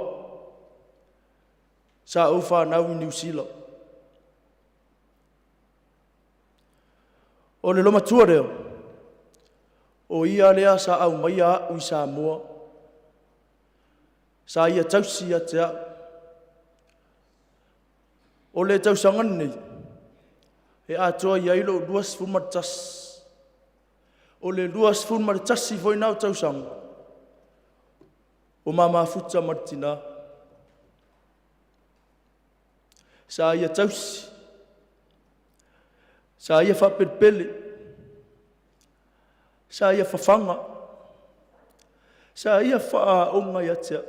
sa ou fanau i Niu Sila. O le loomatua lea, o ia lea sa aumaia a'u i Samoa. Sa ia tausi ia te a'u. O le tausaga lenei, e atoa i ai lou 21. O le 21 foi lena o tausaga. O ma mafuta ma le tinā. Sa ia tausi, sa ia faapelepele, sa ia fafaga, sa ia faaaoga ia te au.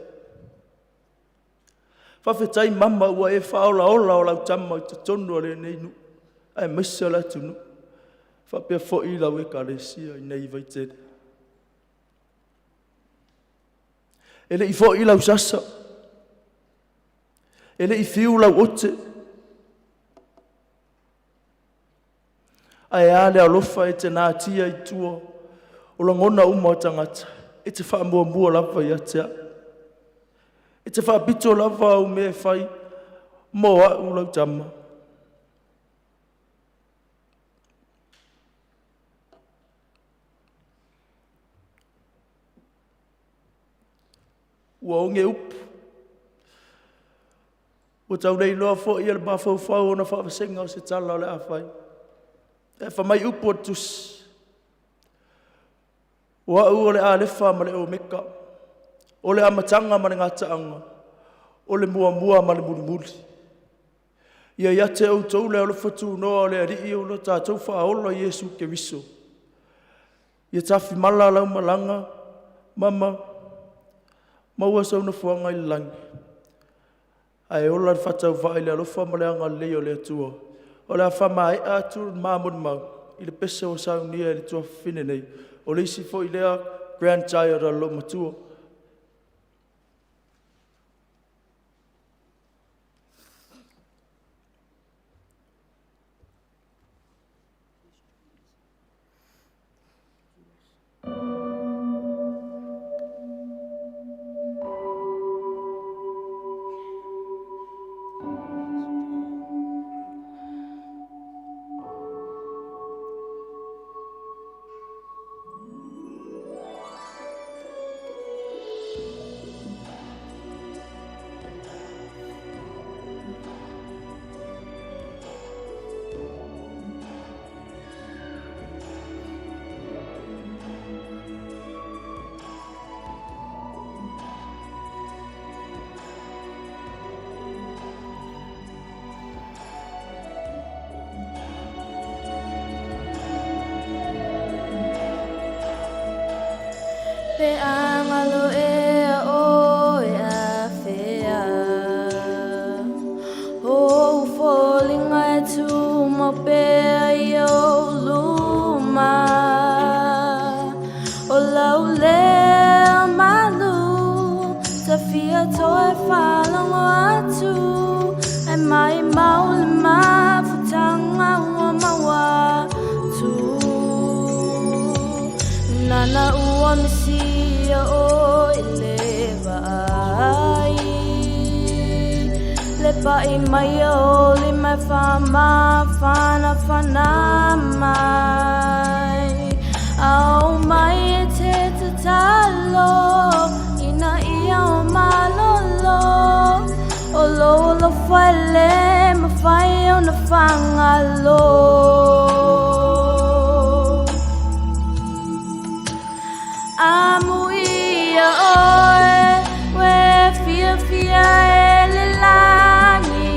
Faafetai mama ua e faaolaola o lau tama i totonu o lenei nuu aemaise o le atunuu, faapea foi lau ekalesia i nei vaitele. E le i foi lau sasa, e le i fiu lau ote, ae a le alofa e te natia i tua o lagona uma o tagata, e te faamuamua lava ia te au. E te faapito lava au mea e fai mo au lau tama. Ua oge upu, ua tau le iloa foi e le mafaufau ona faavasega o se tala o le a fai. Ae fai mai upu o le tusi, o au o le Alefa ma le Omeka, o le amataga ma le gataaga, o le muamua ma le mulimuli. Ia ia te outou le alofa tunoa o le Alii o lo tatou Faaola Iesu Keriso. Ia tafimala lau malaga, mama, maua sou nofoaga i le lagi, ae ola le faatauvaa i le alofa ma le agalelei o le Atua. O le a faamaea atu le ma molimau i le pese ua saunia e le tuafafine nei, o le isi foi lea grandchild a le loomatua. Pe a galo ea oe afea, O ou foliga e tumau pea i ou luma, O lau leo malu ta fia toe faalogo atu, Ae maumau le mafutaga ua maua atu. Nana ua misia oe i le vaai, Le pa'i mai o lima e faamafanafana mai. Ao mai e te tatalo ina ia o malolo, O lou alofa e le mafai ona faagalo. Amuia oe, ue fiafia e le lagi,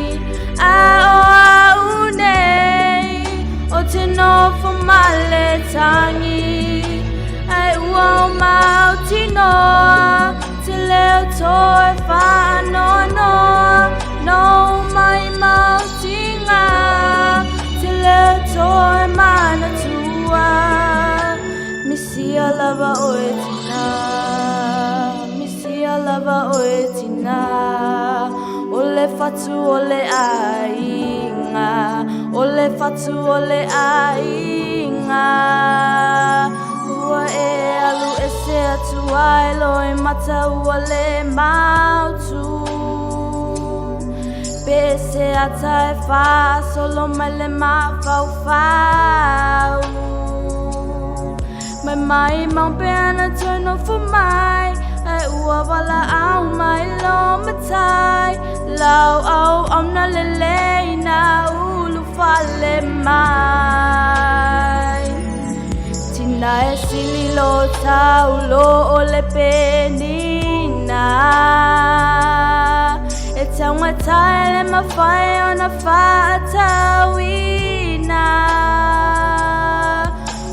A o au nei, ou te nofo ma le tagi, Ae ua ou mautinoa, te leo toe faanoanoa, No maumau tiga, te leo toe manatua. Misia lava oe tina, misia lava oe tina, O le fatu o le aiga, o le fatu o le aiga. Ua e alu ese atu ai loimata ua le mautu. Pe se ata e faasolo mai le mafaufau. Mai maumau pea na toe nofo mai, Ae ua valaau mai lo matai, Lau auauna lelei na ulufale mai. Tina e sili lo taulo o le penina. taugata e le mafai ona fa'atauina.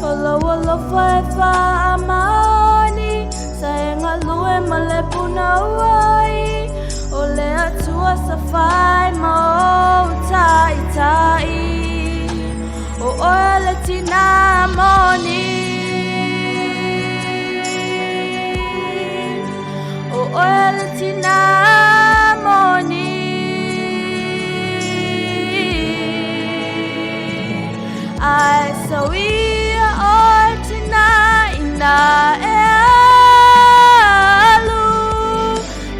O lou alofa e fa'amaoni, sa e galue ma le punouai, o le Atua sa fai ma ou ta'ita'i, o oe le tinā moni. O oe le tinā moni. Ae soia oe tinā ina e alu,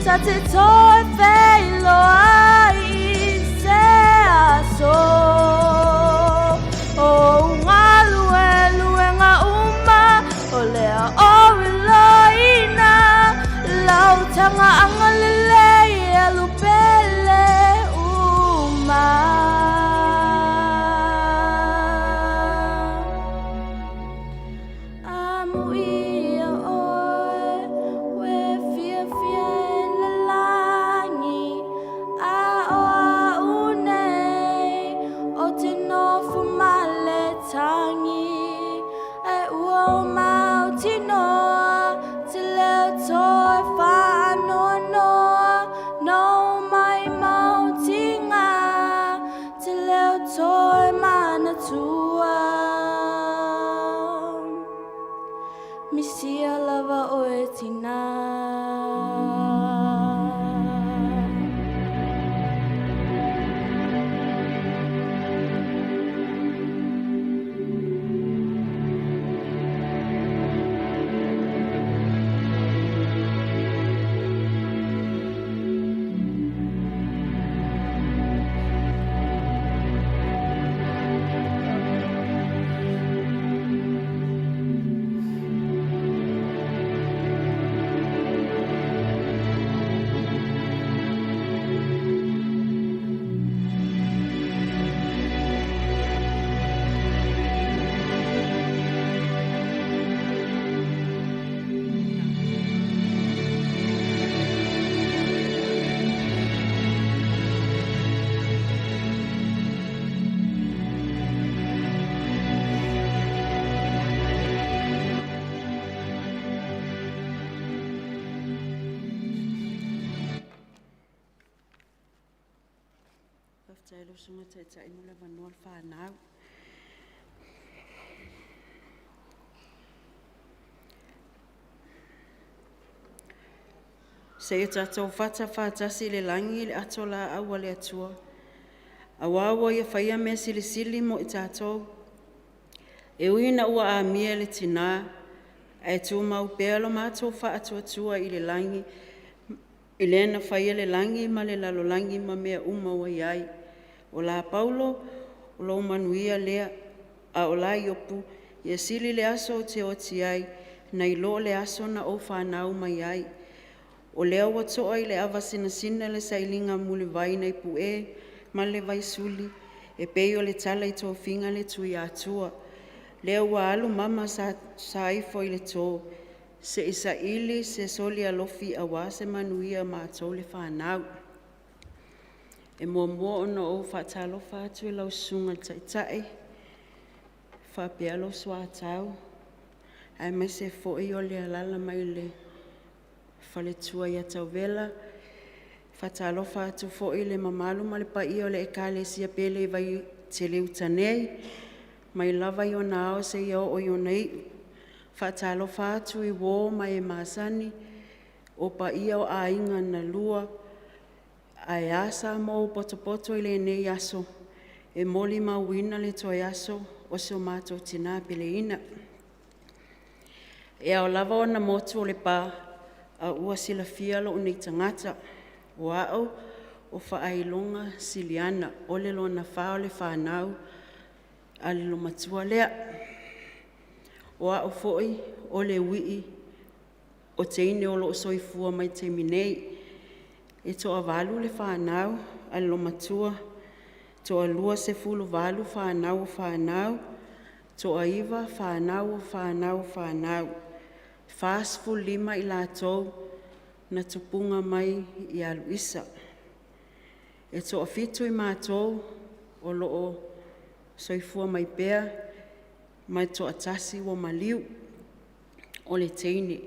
ta te toe feiloai i se aso. O ou galueluega uma o lea ou iloaina, lau taga agalelei e alu pele uma. Amuia oe, ua e fiafia i le lagi, a o a'u nei, ou te nofo ma le tagi. Ae ua ou mautinoa, te le o toe faanoanoa, nou maʻimautiga, te le o toe manatua. Misia lava oe tinā. Faafetai lau susuga ta'ita'i mo le avanoa le fanau. Seia tatou fata faatasi i le lagi le ato laau a le Atua, auā ua ia faia mea silisili mo i tatou. E ui ina ua amia e le tinā, ae tumau pea lo matou faatuatua i le lagi, i le na faia le lagi ma le lalolagi ma mea uma ua i ai. O la Paulo, o lou manuia lea, a o la Iopu, ia sili le aso ou te oti ai nai lo le aso na ou fanau mai ai. O lea ua to'a i le avasinasina le sailiga mulivai nai Pue ma le Vaisuli e pei o le tala i tofiga le Tuiatua. Lea ua alu mama sa ifo i le to se i saili se soli alofi aua se manuia o matou le fanau. E muamua ona ou faatalofa atu i lau susuga i le Taitai faapea lou soatau, aemaise foi o le alaala mai le faletua ia Tauvela. Faatalofa atu foi i le mamalu ma le paia o le Ekalesia Pele i Vaitele-uta nei, mai lava i ona ao seia oo i ona iu. Faatalofa atu i uo ma e masani, o paia o aiga na lua, ae a Samoa ua potopoto i lenei aso e molimauina le toe aso o si o matou tina peleina. E ao lava ona motu o le pa, a ua silafia lou nei tagata, o au o Faailoga Siliana, o le lona fa o le fanau a le olomatua lea. O au foi o le uii o teine o loo soifua mai taimi nei. E toavalu le fanau a le olomatua, toalua sefuluvalu fanau o fanau, toaiva fanau o fanau o fanau, 45 i latou na tupuga mai ia Luisa. E toafitu i matou o lo o soifua mai pea, ma e toatasi ua maliu, o le teine.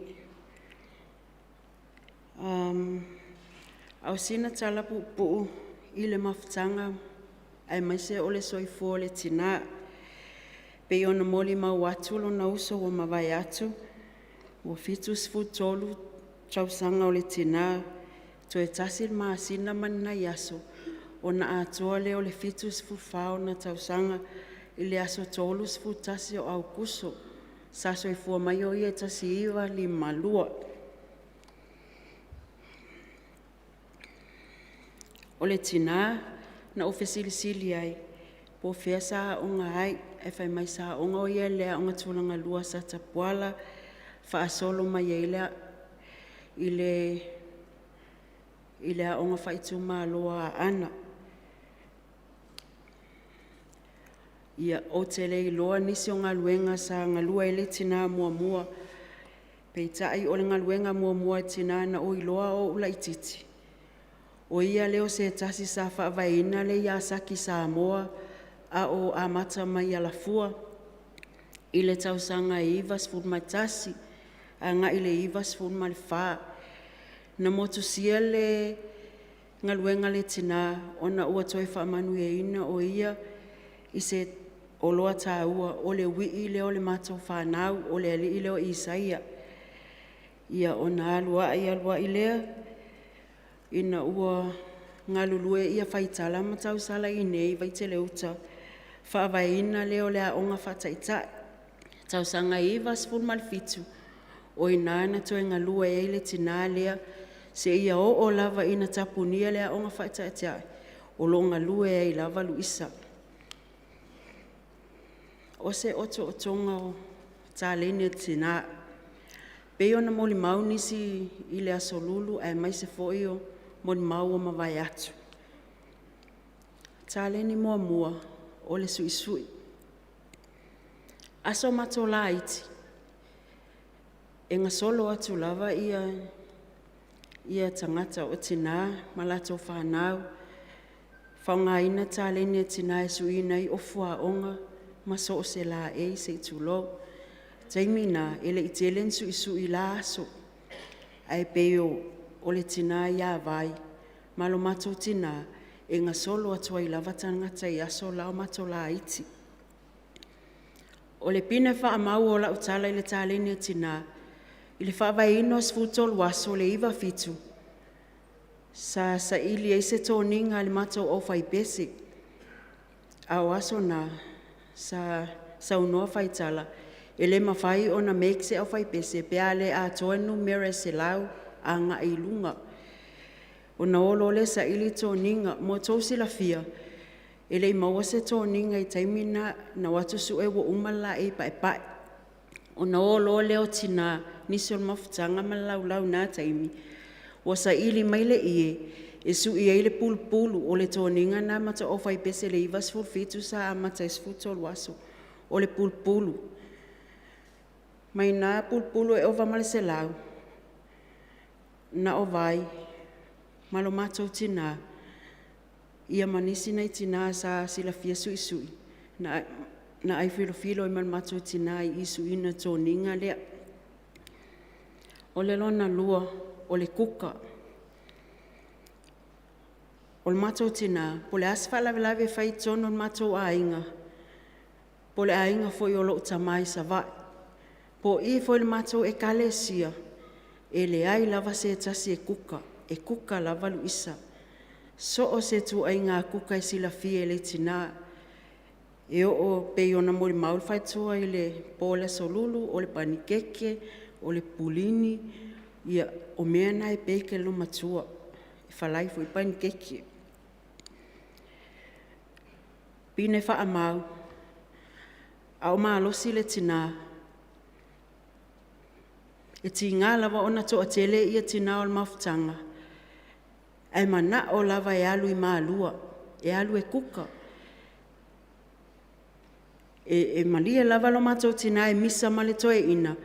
A o sina tala puupuu i le mafutaga aemaise o le soifua o le tina, pei ona molimau atu lona uso ua mavae atu, ua 73 tausaga o le tina, toe tasi le masina ma ni nai aso ona atoa lea o le 74 ona tausaga i le aso 31 o Aokuso. Sa soifua mai o ia i le 1952. O le tina na ou fesilisili ai po o fea sa aoga ai, ae fai mai sa aoga o ia i le Aoga Tulagalua a Satapuala, faasolo mai ai lea i le Aoga Faaitumalo a Aana. Ia, ou te le iloa nisi o galuega sa galue ai le tina muamua, peitai o le galuega muamua a le tina na ou iloa a o ou laitiiti, o ia lea o se tasi sa faavaeina le Yazaki Samoa a o amata mai i Alafua i le tausaga e 1991 agai i le 1994. Na motusia le galuega a le tina ona ua toe faamanuiaina o ia i se oloa taua, o le uii lea o le matou fanau, o le alii lea o Isaia. Ia ona alu ai alu ai lea ina ua galulue Faitala ma tausala i inei i Vaitele Uta, faavaeina lea o le Aoga Faataitai. Tausaga e 1997, o i ina na toe galue ai le tina lea seia oo lava ina tapunia le aoga faataitai, o lo o galue ai lava Luisa. O se otootoga o taleni o le tina, pei ona molimau nisi i le Aso Lulu aemaise foi o molimau ua mavae atu. Taleni muamua, o le suisui. Aso matou laiti, e gasolo atu lava tagata o tina ma latou fanau, faaaogaina taleni a tina e suiina ai ofu aoga ma so o se laei se i tulou. O le taimi lena, e le i tele ni suisui i la aso, ae pei o le tina ia Vai ma lo matou tina, e gasolo atu ai lava tagata i aso la o matou laiti. O le pine faamau o lau tala i le taleni a tina, i le faavaeina o le 13 aso i le 97, sa saili ai se toniga i le matou aufaipese, a o aso na sa saunoa Faitala e le mafai ona make se aufaipese pe a le atoa le numera e 100 agai i luga. Ona o loa lea saili toniga. Mo le tou silafia, e le i maua se toniga i le taimi lena, na o atu sue ua uma le laei paepae. Ona o loa lea o tina, nisi o le mafutaga ma le laulau i na taimi, ua saili mai le ie e sui ai le pulupulu, o le toniga lena a le matou aufaipese i le 1997 sa amata ai le 13 aso, o le pulupulu. Mai na pulupulu e ova ma le 100, na o Vai ma lo matou tina ia ma nisi nai tina sa silafia suisui, na aifilofilo ai ma le matou tina i le suiina o toniga lea. O le lona lua o le kuka. O le matou tina, po o le a se faalavelave e fai i totonu o le matou aiga, po o le aiga foi o lou tama i Savaii, po o i foi i le matou Ekalesia, e leai lava se tasi e kuka, e kuka lava Luisa. So o se ituaiga kuka e silafia e le tina, e oo pei ona molimau le faletua i le po o le Aso Lulu, o le panikeke, o le pulini, ia o mea na e bake e le olomatua, e falai foi panikeke. Pine faamau, a o malosi le tina, e tiga lava ona toatele tina o le mafutaga, ae manao lava e alu i Malua, e alu e kuka. E malie lava lo matou tina e misa ma le toeaina,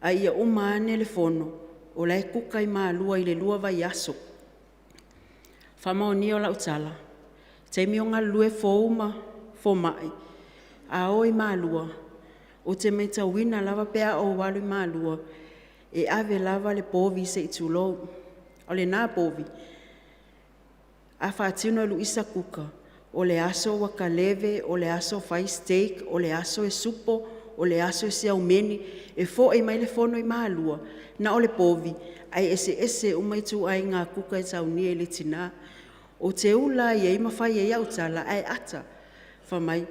a ia uma ane le fono o la e kuka i Malua i le 2 vaiaso. Faamaonia o lau tala, taimi o galulue fou ma fomai, a o i Malua, ou te matauina lava pe a ou alu i Malua, e ave lava le povi se i tulou. O lena povi, a faatino e Luisa Kuka, o le aso ua kaleve, o le aso fai steak, o le aso e supo, o le aso e siaumeni. E foi mai le fono i Malua, na o le povi ae eseese uma ituaiga kuka e saunia e le tina. Ou te ula ai i ai ma fai ai au tala ae ata, fai mai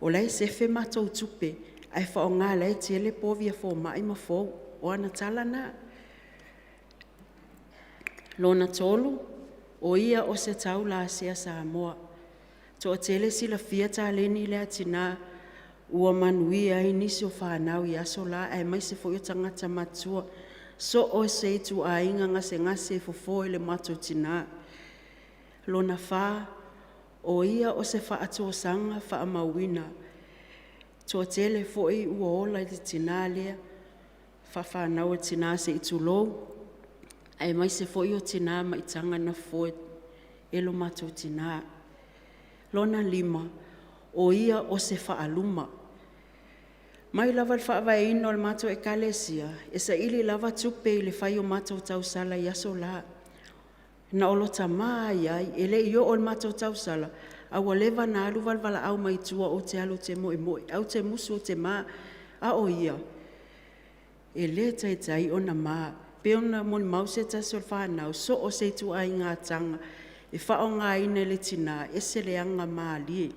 o la e sefe matou tupe ae faaaoga o la e tele povi a fomai ma fou. O ana tala na. Lona tolu, o ia o se taulasea Samoa. E toatele e silafia le taleni lea a tina ua manuia ai nisi o fanau i aso la aemaise foi o tagata matutua. So o se ituaiga gasegase e fofo e le matou tina. Lona fa, o ia o se faatosaga faamauina. E toatele foi ua ola i le tina lea, faafanau a le tina se i tulou, aemaise foi o tina maitaga na fofoa e lo matou tina. Lona lima, o ia o se faaluma. Mai lava i le faavaeina o le matou Ekalesia, e saili lava tupe i le fai o matou tausala i aso la, na o lota ma lava i ai, e le i oo i le matou tausala, a ua leva ona alu valaau mai tua ou te alu ou te moimoi, ae ou te musu ou te ma. A o ia, e le taitai ona ma. E pei ona molimau se tasi o fanau, so o se ituaiga taga e faaaogaina e le tina, e ese le aga malie.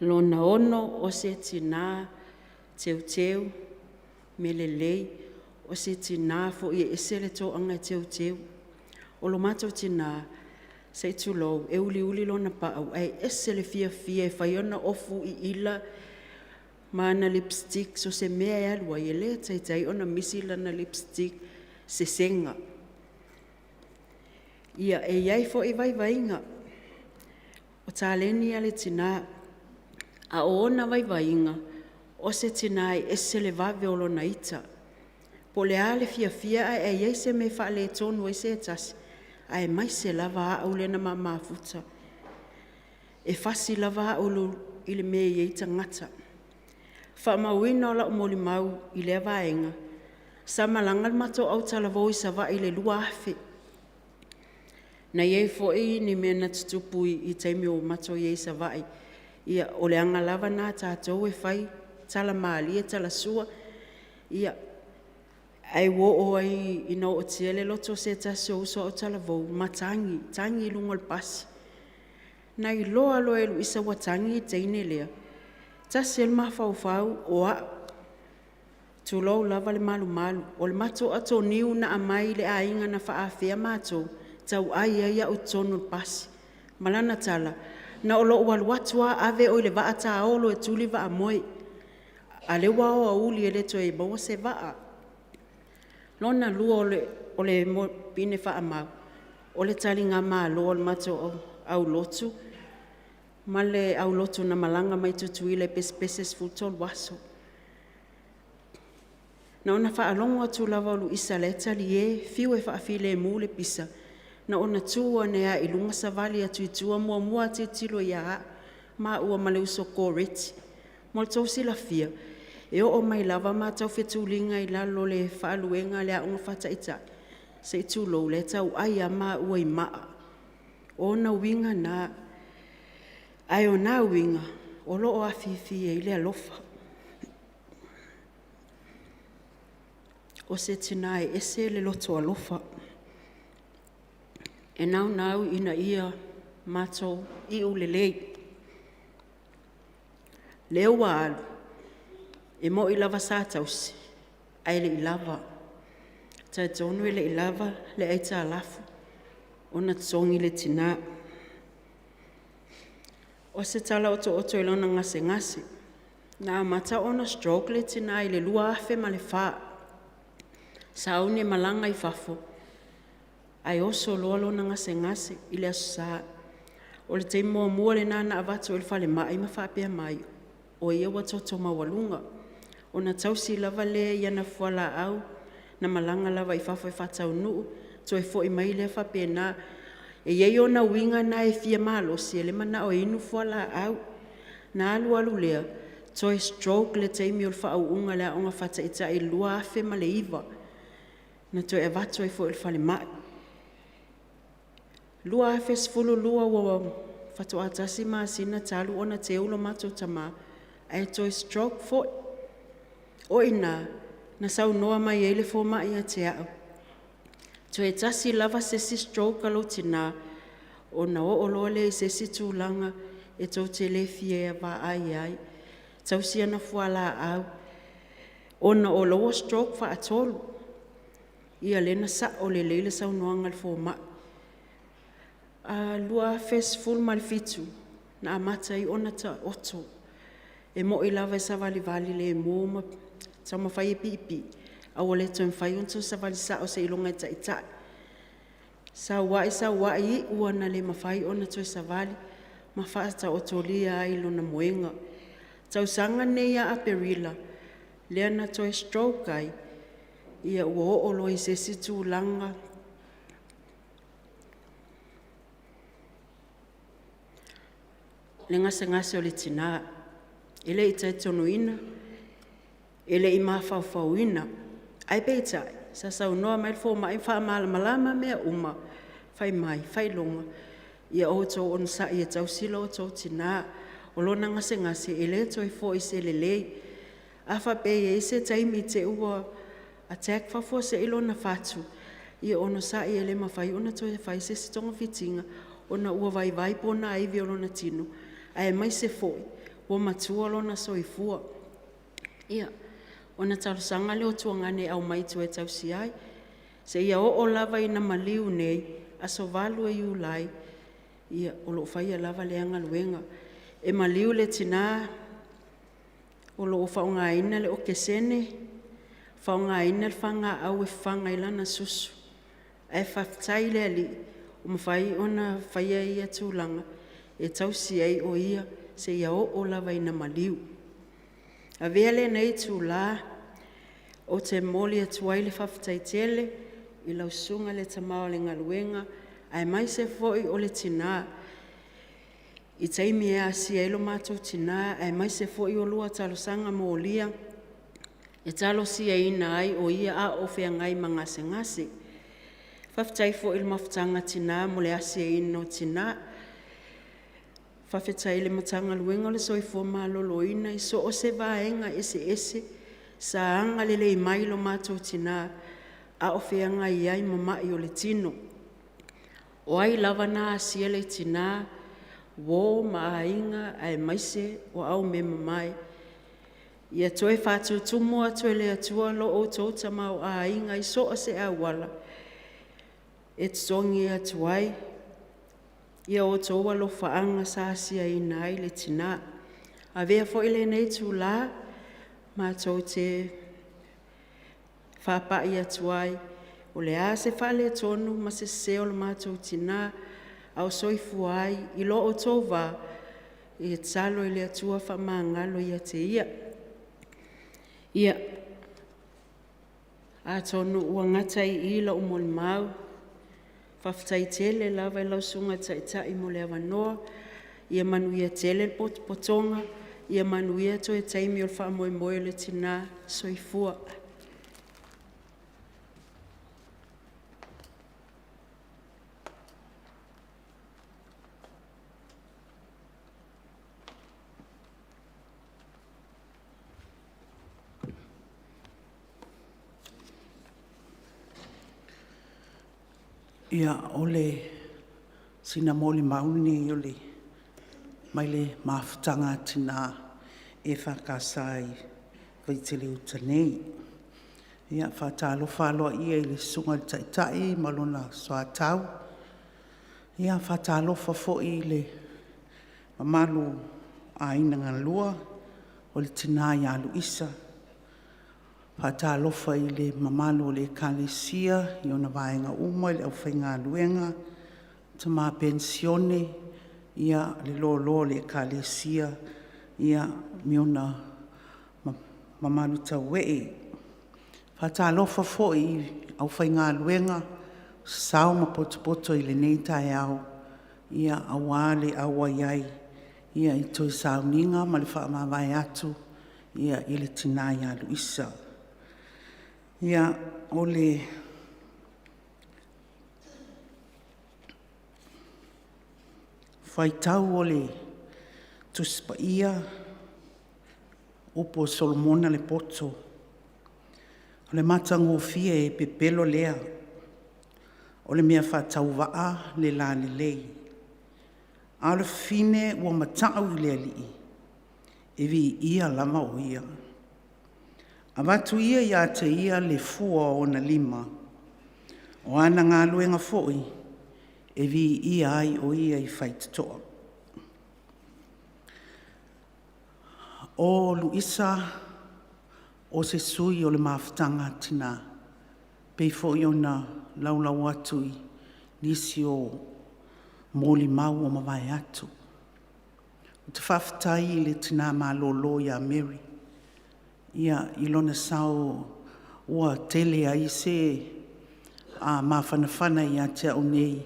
Lona ono, o se tina teuteu, mea lelei, o se tina foi e ese le toaga teuteu. O lo matou tina, se i tulou, e uliuli lona paau ae ese le fiafia e fai ana ofu iila ma ana lipstick so o se mea e alu ai, e le taitai ona misi lana lipstick sesega. Ia, e i ai foi vaivaiga, o taleni a le tina, a o ona vaivaiga, o se tina e ese le vave o lona ita. Po o le a le fiafia ae i ai se mea e faaletonu ai se tasi, aemaise lava au lea na ma mafuta, e fasi lava au i le mea e i ai tagata. Faamauina o lau molimau i lea vaega, sa malaga le matou autalavou i Savaii i le 2000. Na i ai foi ni mea na tutupu i taimi o matou i ai i Savaii, ia o le aga lava lena a tatou e fai, tala malie tala sua, ia, ae ua oo ai ina ootia le loto o se tasi o uso autalavou ma tagi, tagi i luga o le pasi. Na iloa loa e Luisa ua tagi le teine lea, tasi ai le mafaufau o au, tulou lava le malumalu. O le matou ato niu na aumai i le aiga na faaafea matou, tauai ai au i totonu o le pasi. Ma lana tala, na o lou alu atu lava ave oe i le vaa ta o loa e tuli vaamoe, a o lea ua aoauli e le toe maua se vaa. Lona lua o le pine faamau, o le taligamalo a le matou aulotu ma le aulotu na malaga mai Tutuila e pesepese 13 aso. Na ona faalogo atu lava o Luisa o la e talie, fiu e faafilemu le pisa, na ona tu ane lava i luga savali atu i tua, muamua lava tilotilo ia au maua ma le uso o Koreti. Mo le tou silafia, e oo mai lava matou fetuliga i lalo o le faaluega o le aoga faataitai, se i tulou, o la e tauai lava maua i maa. O ona uiga na, ae o na uiga o lo o afifi ai le alofa. O se tina e ese le loto alofa, e naunau ina ia matou iu lelei. Lea ua alu, e moni lava sa tausi ae le i lava, e talitonu e le i lava le aitalafu ona totogi le tina. O se tala otooto i lona gasegase, na amata ona stroke le tina i le 2004, sauni e malaga i fafo ae oso loa lona gasegase i le aso Sa. O le taimi muamua lena na avatu ai i le falemai ma faapea mai, o ia ua toto maualuga. Ona tausi lava lea i ana fualaau na malaga lava i fafo e faataunuu, toe foi mai lea faapena. E i ai ona uiga na e fia malosi e manao e inu fualaau. Na alu alu lea toe stroke le taimi o le faauuga i le aoga faataitai i le 2009, na toe avatu ai foi i le falemai. 2012 ua faatoa tasi masina talu ona teu lo matou tama ae toe stroke foi. O i ina na saunoa mai ai le fomai ia te au, toe tasi lava se isi stroke a lou tina ona oo loa lea i se isi tulaga e tou te le fia vaai ai, tausi ana fualaau ona o lea ua stroke faatolu. Ia lea na sao lelei le saunoaga a le fomai. 2017 na amata ai ona taoto, e moi lava e savalivali lemu ma taumafai e piipii ae ua le toe mafai ona toe savali sao seiloga e taitai. Sau ai sau ai, iu lava ina le mafai ona toe savali ma faataotolia ai i lona moega. O le tausaga lenei ia Aperila lea na toe stroke ai, ia ua oo loa i se isi tulaga le gasegase o le tina. E le i talitonuina, e le i mafaufauina, ae peitai sa saunoa mai le fomai ma faamalamalama mea uma, fai mai, Failauga, ia outou onosai e tausi lo outou tina, o lona gasegase e le toe foi se lelei. A faapea e i ai se taimi i te i ua attack faafuasei lona fatu, ia onosai e le mafai ona toe fai se isi togafitiga ona ua vaivai ponaivi o lona tino aemaise foi ua matua lona soifua. Ia, ona talosaga lea o tuagane e aumai e toe tausi ai, seia oo lava ina maliu nei, aso 8 Iulai, ia o lo o faia lava lea galuega. E maliu le tina o lo o faaaogaina le okesene, faaaogaina le fagaaau e fafaga ai lana susu, ae faafetai i le Alii ua mafai ona faia ia tulaga e tausi ai o ia seia oo lava ina maliu. Avea lenei itula ou te momoli atu ai le faafetai tele i lau Susuga i le Tama o le Galuega aemaise foi o le tina i taimi e asia ai lo matou tina aemaise foi o lua talosaga molia e talosiaina ai o ia a o feagai ma gasegase. Faafetai foi i le Mafutaga a Tina mo le asiaina o tina. Faafetai i le Matagaluega o le Soifua Maloloina i so o se vaega eseese sa agalelei mai i lo matou tina a o feagai ai ma mai o le tino. O ai lava na asia le tina, uo ma aiga aemaise o aumeamamae, ia toe faatutumu atu e le Atua lo outou tamaoaiga i so o se auala e totogi atu ai ia outou alofaaga sa asiaina ai le tina. Avea foi lenei itula matou te faapai atu ai, o le a se faaletonu ma se sese o le matou tina a o soifua ai i lo outou va, ia tatalo i le Atua faamagalo ia te ia. Ia, atonu ua gata ai i i lau molimau, faafetai tele lava i lau Susuga i le Taitai mo le avanoa, ia manuia tele le potopotoga, ia manuia toe taimi o le faamoemoe o le tina. Soifua. Ia, o sina molimau lenei mai le Mafutaga a Tina EFKS i Vaitele-uta nei. E faatalofa aloaia i le Susuga i le Taitai ma lona Soatau. E faatalofa foi i le mamalu o aiga na lua, o le tina ia Luisa. E faatalofa i le mamalu o le Ekalesia i ona vaega uma i le aufaigaluega, tama penisione, le loaloa o le Ekalesia ma ona mamalu tauee. E faatalofa foi i le aufaigaluega sao ma potopoto i lenei taeao, ia aua le auai ai i toe sauniga ma le faamavae atu i le tina ia Luisa. Ia, o le faitau o le Tusi Paia, Upu a Solomona le poto, o le matagofie e pepelo lea, o le mea faatauvaa le lalelei. A o le fafine ua matau i le Alii, e viia lava o Ia. Avatu ia ia te ia le fua o ona lima, o ana galuega foi e viia ai o Ia i faitotoa. O Luisa o se sui o le Mafutaga a Tina, e pei foi ona laulau atu i nisi o molimau ua mavae atu. Ou te faafetai i le tina malolo ia Mary i lona sao ua tele ai se mafanafana ia te au nei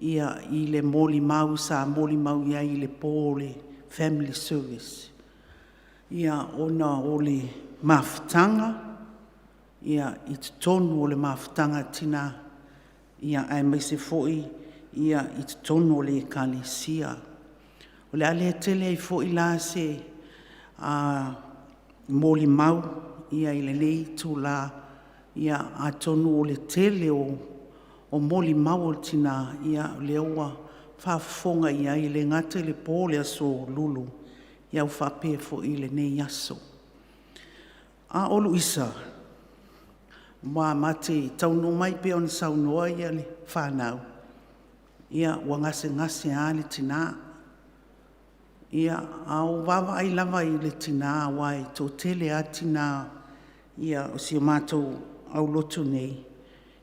i le molimau sa molimau i ai i le po o le family service, ona o le mafutaga i totonu o le Mafutaga a Tina, aemaise foi i totonu o le Ekalesia. O le a le tele ai foi la se molimau i lenei itula, atonu o le tele o molimau a tina, o lea ua faafofoga i ai, e le gata i le po o le aso Lulu, ae faapea foi i lenei aso. A o Luisa, aua ma te taunuu mai pei ona saunoa le fanau, ua gasegase lava le tina. A ou vaavaai lava i le tina aua e toatele lava tina o si o matou aulotu nei,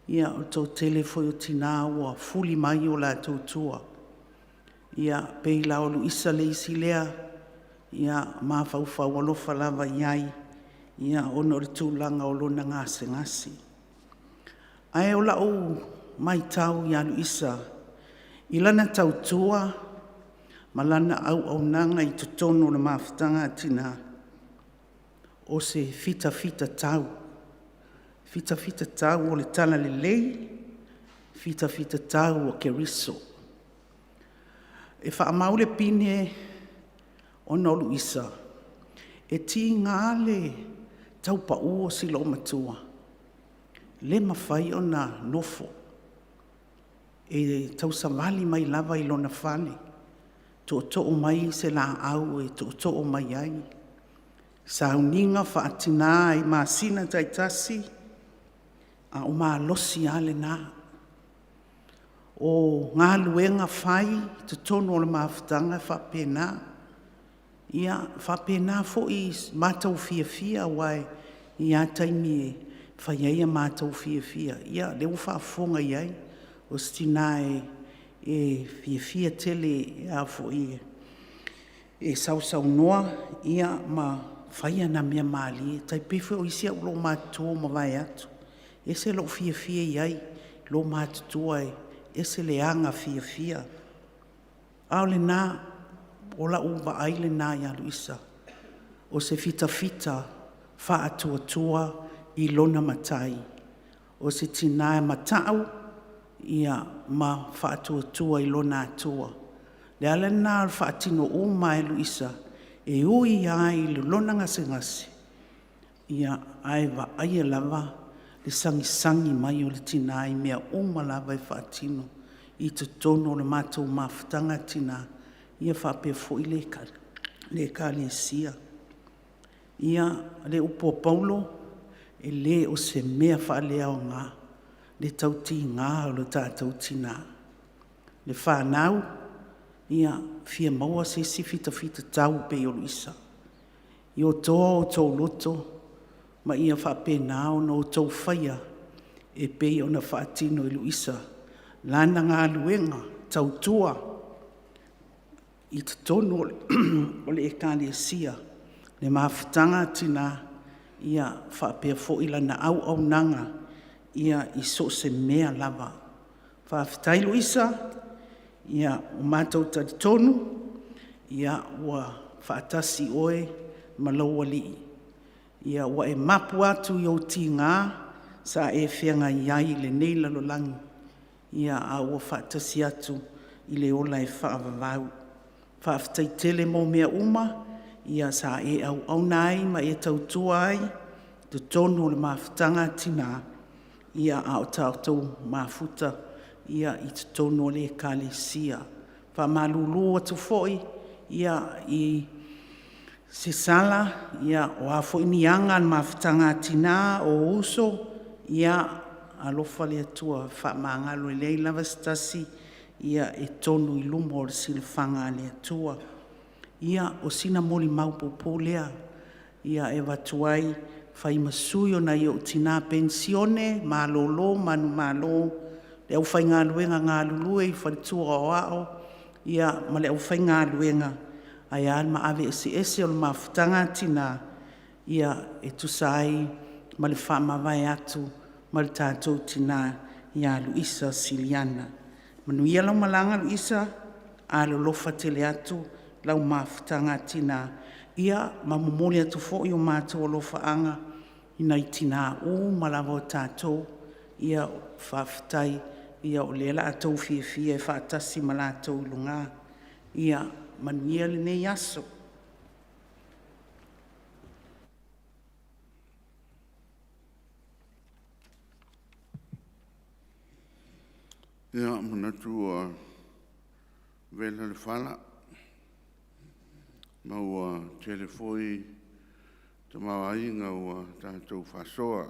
o le toatele foi o tina ua fuli mai o latou tua. E pei la o Luisa le isi lea, e mafaufau alofa lava i ai ona o le tulaga o lona gasegase. Ae o lau matau ia Luisa i lana tautua ma lana auaunaga i totonu o le Mafutaga a Tina, o se fitafitatau, fitafitatau o le talalelei, fitafitatau o Keriso. E faamau le pine ona o Luisa, e tiga le tau pau o si loomatua, le mafai ona nofo, e tausavali mai lava i lona fale, tootoo mai se laau e tootoo mai ai. Sauniga faatina i masina taitasi, a o malosi lava lena. O galuega fai i totonu o le mafutaga e faapena. E faapena foi i so matou fiafia, aua e i ai lava taimi e fai ai o matou fiafia, ia o lea ua faafofoga i ai, o se tina e fiafia tele e sausaunoa ma fai ana mea malie. E tai pei foi o isi au loomatutua ua mavae atu. E ese lou fiafia i ai i loomatutua e ese le aga fiafia. A o lena, o lau vaai lena ia Luisa, o se fitafita faatuatua i lona Matai. O se tina e matau ma faatuatua i lona Atua. O le ala lena o le faatino uma lava e Luisa, e ui lava i lona gasegase, ae vaaia lava le sagisagi mai o le tina i mea uma lava e faatino i totonu o le matou mafutaga a tina faapea foi le Ekalesia. Ia, o le upu a Paulo, e le o se mea faaleaoga le tautiga o le tatou tina. Le fanau, ia fia maua se isi fitafitatau e pei o Luisa. Ia toa outou loto ma ia faapena ona outou faia e pei ona faatino e Luisa lana galuega tautua i totonu o le Ekalesia, le Mafutaga a Tina, faapea foi lana auaunaga i so o se mea lava. Faafetai Luisa, ia ua matou talitonu ia ua faatasi oe ma lou Alii, ia ua e mapu atu i ou tiga sa e feagai ai i lenei lalolagi, a ua faatasi atu i le ola e faavavau. Faafetai tele mo mea uma sa e auauna ai ma e tautua ai i totonu o le Mafutaga a Tina a o tatou mafuta i totonu o le Ekalesia. E faamalulu atu foi i se sala, o a foi ni aga a le Mafutaga a Tina, o uso, ia alofa le Atua faamagalo, e leai lava se tasi e tonu i luma o le silafaga a le Atua. Ia, o sina molimau puupuu lea e avatu ai e fai ma sui o nai ou tina penisione malolo manumalo, le aufaigaluega galulue i faletua o ao ma le aufaigaluega, ae a le maave eseese o le Mafutaga a Tina e tusa ai ma le faamavae atu ma le tatou tina ia Luisa Siliana. Manuia lau malaga Luisa, alolofa tele atu lau mafutaga a tina, ma momoli atu foi o matou alofaaga i nai tina uma lava o tatou. Faafetai o lea o le a outou fiafia e faatasi ma latou i luga. Ia manuia lenei aso. Ia, e manatu ua vela le fala ma ua tele foi tamaoaiga ua tatou faasoa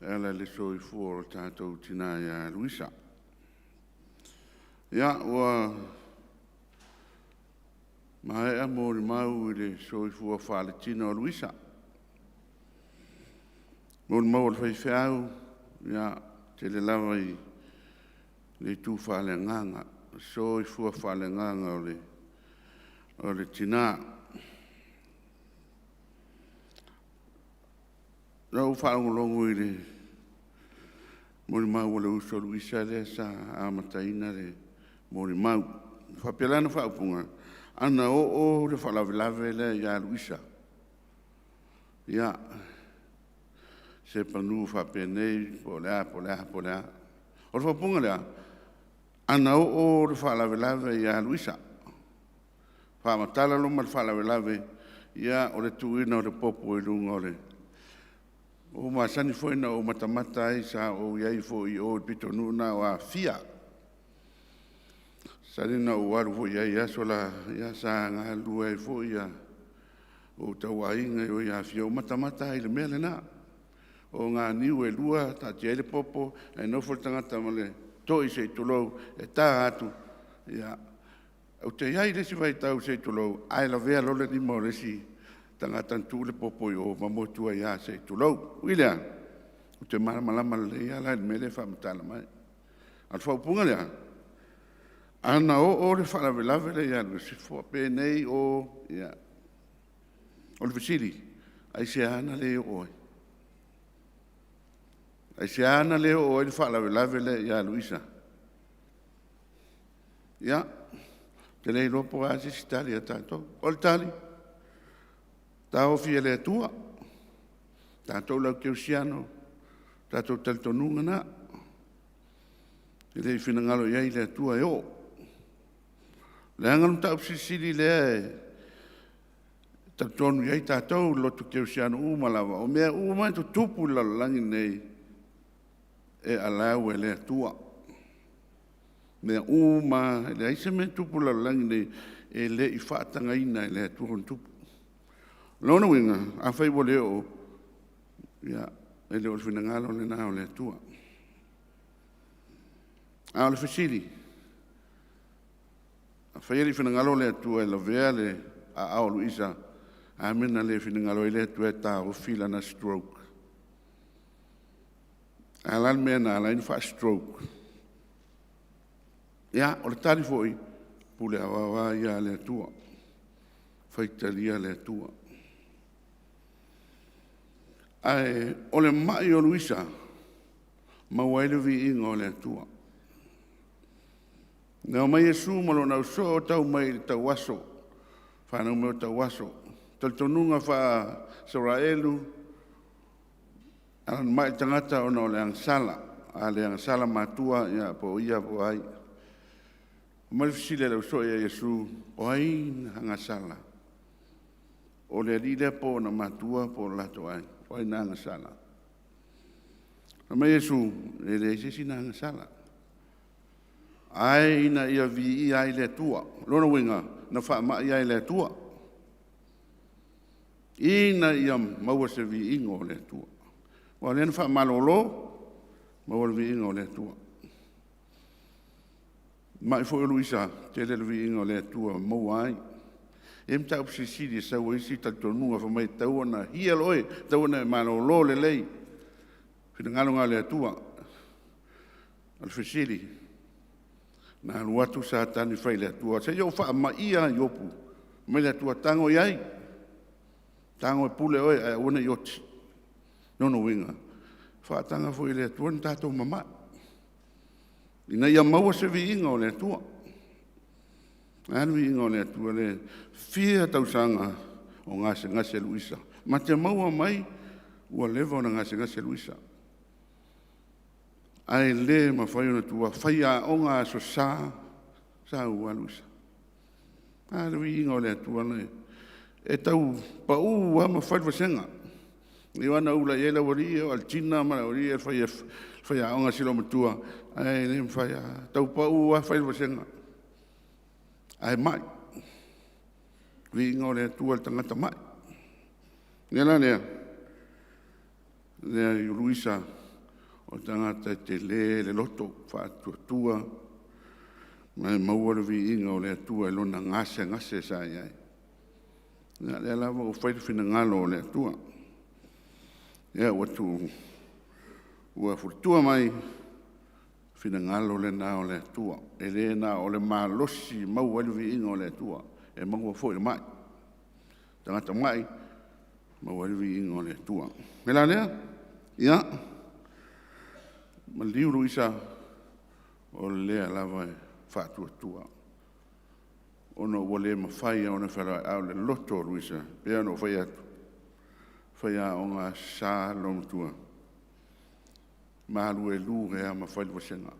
e ala i le soifua o le tatou tina ia Luisa. Ia, ua maea molimau i le soifua faaletino o Luisa, molimau a le faifeau, ia, e tele lava i le itu faaleagaga, le soifua faaleagaga o le tina. Na ou faalogologo i le molimau a le uso a Luisa lea sa amataina le molimau. E faapea lana faaupuga, ana oo le faalavelave lea ia Luisa, ia, semeamanu faapenei po o le a, po o le a, po o le a. O le faaupuga lea, ana oo le faalavelave ia Luisa, faamatala loa ma le faalavelave, ia o le tuuina o le popo i luga o le… Ua ou masani foi ona ou matamata ai sa ou i ai foi i o i le pitonuu lena o Afia. Masani ona ou alu foi i ai i aso la, sa galulue ai foi ou tauaiga i o i Afia, ou matamata ai i le mea lena. O oganiu e lua taatia ai le popo ae nofo le tagata ma le toi, se i tulou, e ta atu. Ia, ou te i ai i le isi vaitau se i tulou, ae lavea loa le lima o le isi tagata na tuu le popo i o ma motu ai lava se i tulou. Ui i lea, ou te malamalama lelei lava la i le mea lea e faamatala mai. A o le faaupuga lea, ana oo le faalavelave lea ia Luisa, faapenei o… Ia, o le fesili, aisea na le oo ai? Aisea na le oo ai le faalavelave lea ia Luisa? Ia, ou te le iloa po o le a se isi tali a tatou. O le tali, taofi e le Atua. O tatou o le au kerisiano, o le tatou talitonuga lena, e le i finagalo i ai le Atua e oo. Leaga le mataupu silisili lea e talitonu i ai tatou i le lotu kerisiano uma lava, o mea uma e tutupu i le lalolagi lenei, e allow e le Atua. Mea uma lava, e leai se mea e tupu i le lalolagi lenei e le i faatagaina e le Atua ona tupu. O lona uiga, afai ua le oo, ia e le o le finagalo lena o le Atua. A o le fesili; afai e le i finagalo le Atua e lavea le aao o Luisa, o le a le mea na le finagalo ai le Atua e taofi lana stroke? O le a la le mea na ala ai ona faa-stroke? Ia, o le tali foi, o le pule aoao lava ia a le Atua, faitalia le Atua. Ae o le mai o Luisa, maua ai le viiga o le Atua. Na omai Iesu ma lona ausoo tau mai i le tauaso, fanau mai o tauaso. Talitonuga faa-Isaraelu, a na mai tagata ona o le agasala, a le agasala matua ia po o ia po o ai. Aumai le fesili a le ausoo ia Iesu, o ai na agasala? O le alii lea po o ona matua po o le latou aiga, o ai na agasala? Fai mai Iesu, e leai se isi na agasala, ae ina ia viia ai le Atua. O lona uiga, na faamai lava e le Atua, ina ia maua se viiga o le Atua. Aua o lea na faamalolo, maua le viiga o le Atua. Mai foi o Luisa, tele le viiga o le Atua e maua ai. E i ai mataupu silisili e sau ai isi talitonuga fai mai e tatau ona heal oe, e tatau ona e malolo lelei, finagalo lena o le Atua. O le fesili, na alu atu Satani fai i le Atua, se i ou faamaia Iopu. Fai mai le Atua, tago i ai, tago e pule oe ae aua ne i oti. O lona uiga, e faataga foi e le Atua ona tatou mamai, ina ia maua se viiga o le Atua. O le a le viiga o le Atua? E fia tausaga o gasegase Luisa, ma te maua mai ua leva ona gasegase Luisa, ae le mafai ona tuua, faiaoga Aso Sa, sau lava Luisa. A le viiga o le Atua e tau pau lava ma fai le vasega. Ana ula i ai le aualii ia o Altina ma le aualii ia e faiaoga a si olomatua, ae le mafai lava, tau pau lava fai le vasega ae mai. Viiga o le Atua i le tagata mai. O le mea la lea, leai o Luisa o le tagata e tele le loto faatuatua ma e maua le viiga o le Atua i lona gasegase sa i ai. Ia o lea lava ua fai le finagalo o le Atua, ia ua fulitua mai, finagalo lena o le Atua. E le na o le malosi e maua ai le viiga o le Atua, e maua foi i le mai. O tagata mai e maua ai le viiga o le Atua. O le mea la lea, ia, maliu Luisa, o lea lava e faatuatua ona ua le mafai lava ona fealuai, a o le loto o Luisa e pei ona ou fai atu, e faiaoga Aso Sa le loomatua, maluelue lava ma fai le vasega,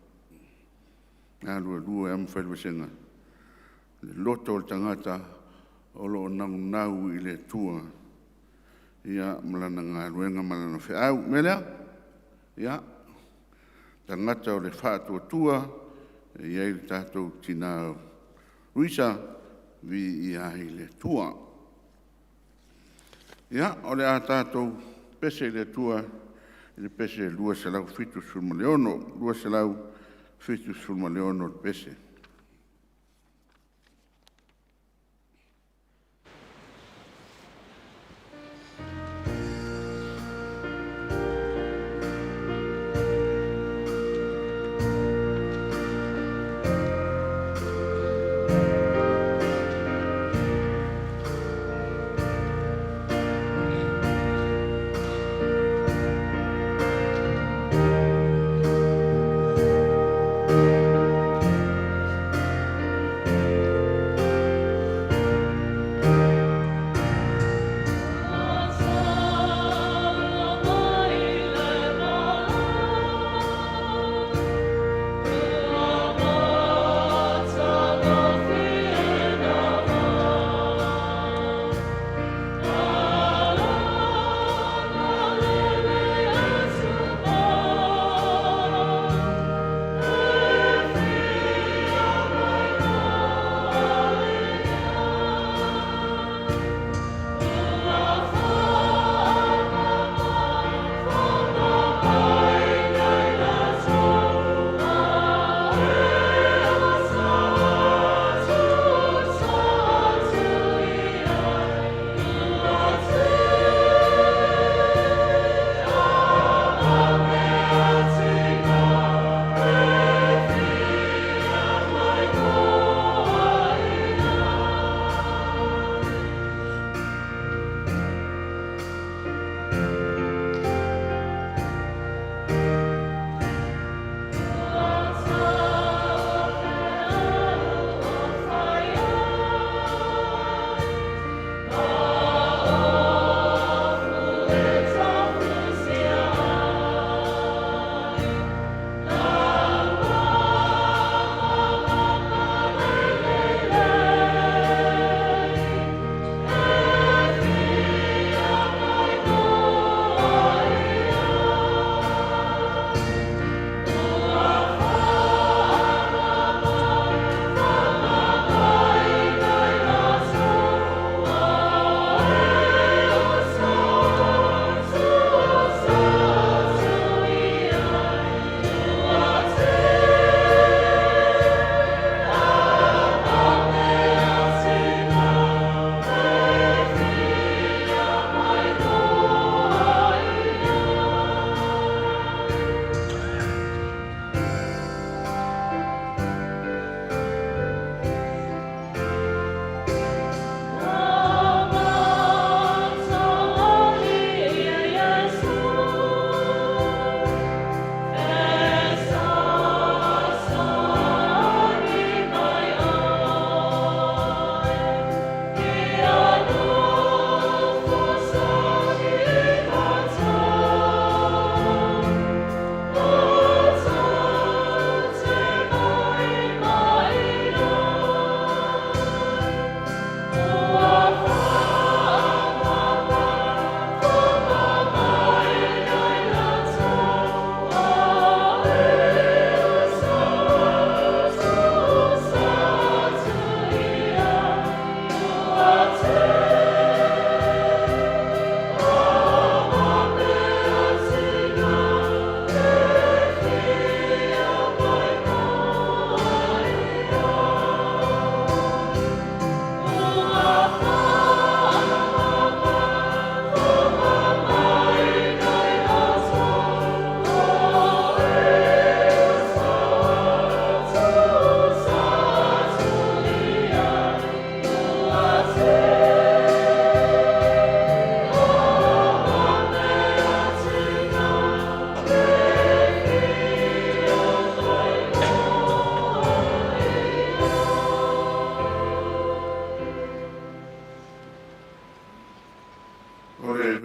galulue lava ma fai le vasega. O le loto o le tagata o lo o naunau i le Atua ma Lana galuega ma Lana feau. O le mea lea, ia, tagata o le faatuatua, e i ai le tatou tina o Luisa, viia ai le Atua. Ia, o le a tatou pese i le Atua i le pese 276, 276 le pese.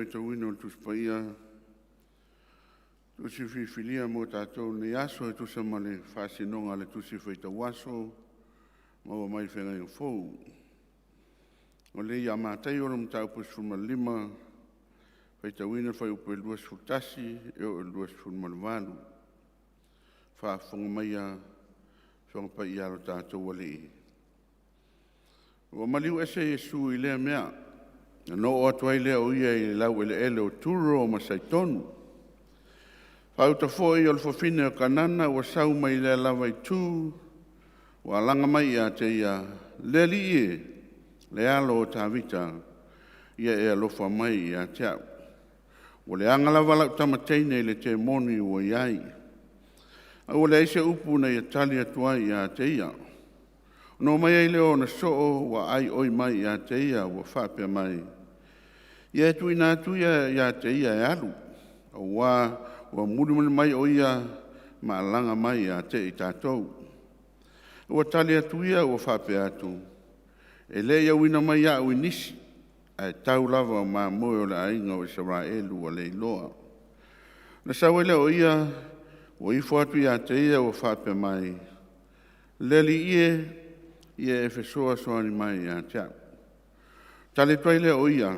faitauina o le Tusi Paia, Tusi filifilia mo tatou i lenei aso e tusa ma le faasinoga a le Tusi Faitau Aso maua mai le Feagaiga Fou. O lea ia Mataio le mataupu 15, faitauina le fuaiupu e 21 e oo i le 28. Faafofoga maia Afioga Paia a lo tatou Alii. Ua maliu ese Iesu i lea mea, ona oo atu ai lea o ia i le laueleele o Turo ma Saitonu. Faauta foi o le fafine o Kanana ua sau mai lea lava itu, ua alaga mai ia te ia, “Le Alii e, le Alo o Tavita, ia e alofa mai ia te a'u. Ua leaga lava la'u tama teine i le temoni ua i ai.” A ua leai se upu na ia tali atu ai ia te ia. Ona omai ai lea o ona soo ua aioi mai ia te ia ua faapea mai, ia e tuuina atu ia ia te ia e alu, auā ua mulimuli mai o ia ma alaga mai ia te i tatou. Ua tali atu ia ua faapea atu, “E le i auina mai a'u i nisi, ae tau lava o mamoe o le aiga o Isaraelu ua leiloa.” Ona sau ai lea o ia ua ifo atu ia te ia ua faapea mai, “Le Alii e, ia e fesoasoani mai ia te a'u.” Tali atu ai lea o ia,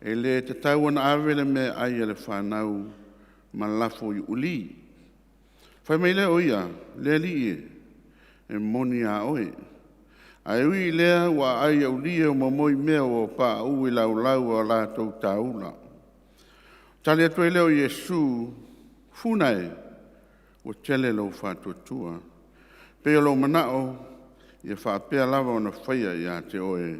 “E le tatau ona ave le meaai a le fanau ma lafo i ulī.” Fai mai lea o ia, “Le Alii e, e moni a oe, ae ui i lea ua aai e ulī e momoī mea ua pauu i laulau a latou taula.” Tali atu ai lea o Iesu, “Funa e, ua tele lou faatuatua. E pei o lou manao, ia faapea lava ona faia ia te oe.”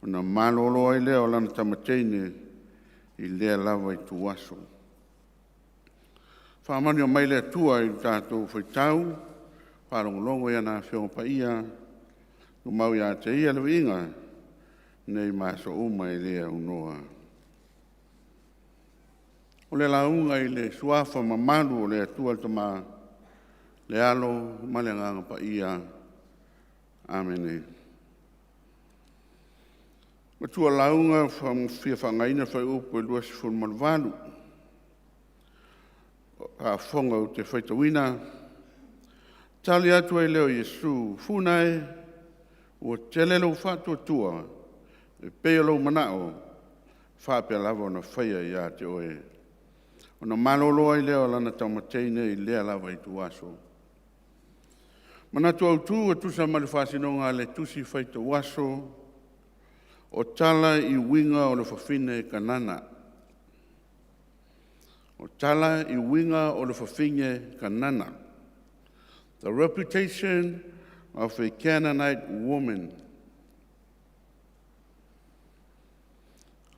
Ona malolo ai lea o lana tama teine i lea lava ituaso. Faamanuia mai le Atua i le tatou faitau faalogologo i ana Afioga Paia, tumau ia te Ia le viiga nei ma aso uma e le aunoa. O le lauga i le Suafa mamalu o le Atua le Tama, le Alo ma le Agaga Paia. Amene. Matua lauga fia faaaogaina le fuaiupu e 28. Faafofoga ou te faitauina. Tali atu ai lea o Iesu, “Funa e, ua tele lou faatuatua, e pei o lou manao, e faapea lava ona faia ia te oe.” Ona malolo ai lea o lana tama teine i lea lava ituaso. Manatu Autu e tusa ma le faasinoga a le Tusi Faitau Aso, o tala i uiga o le fafine Kanana. O tala i uiga o le fafine Kanana. The reputation of a Canaanite woman.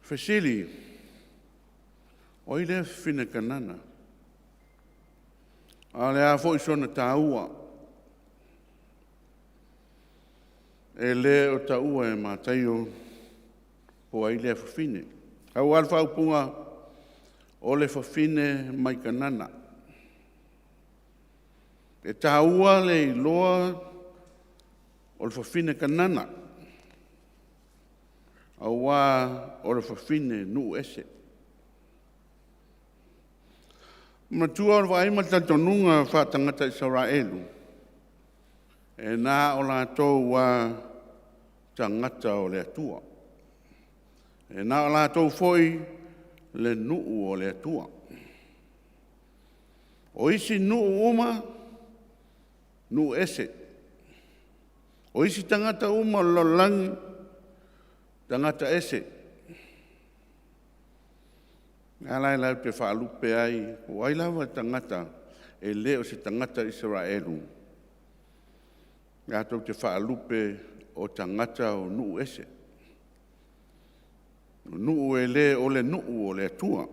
Fesili: O ai lea fafine Kanana? A o le a foi sona taua? E le o taua e Mataio po o ai lea fafine. Tau lava le faaupuga, o le fafine mai Kanana. E taua le iloa o le fafine Kanana, aua o le fafine nuu ese. Matua o le vaai ma le talitonuga faa-tagata Isaraelu, e na o latou lava tagata o le Atua. E na o latou foi le nuu o le Atua. O isi nuu uma, nuu ese. O isi tagata uma o le lalolagi, tagata ese. O lea la latou te faalupe ai, po o ai lava le tagata e le o se tagata Isaraelu, latou te faalupe o tagata o nuu ese, o nuu e le o le nuu o le Atua.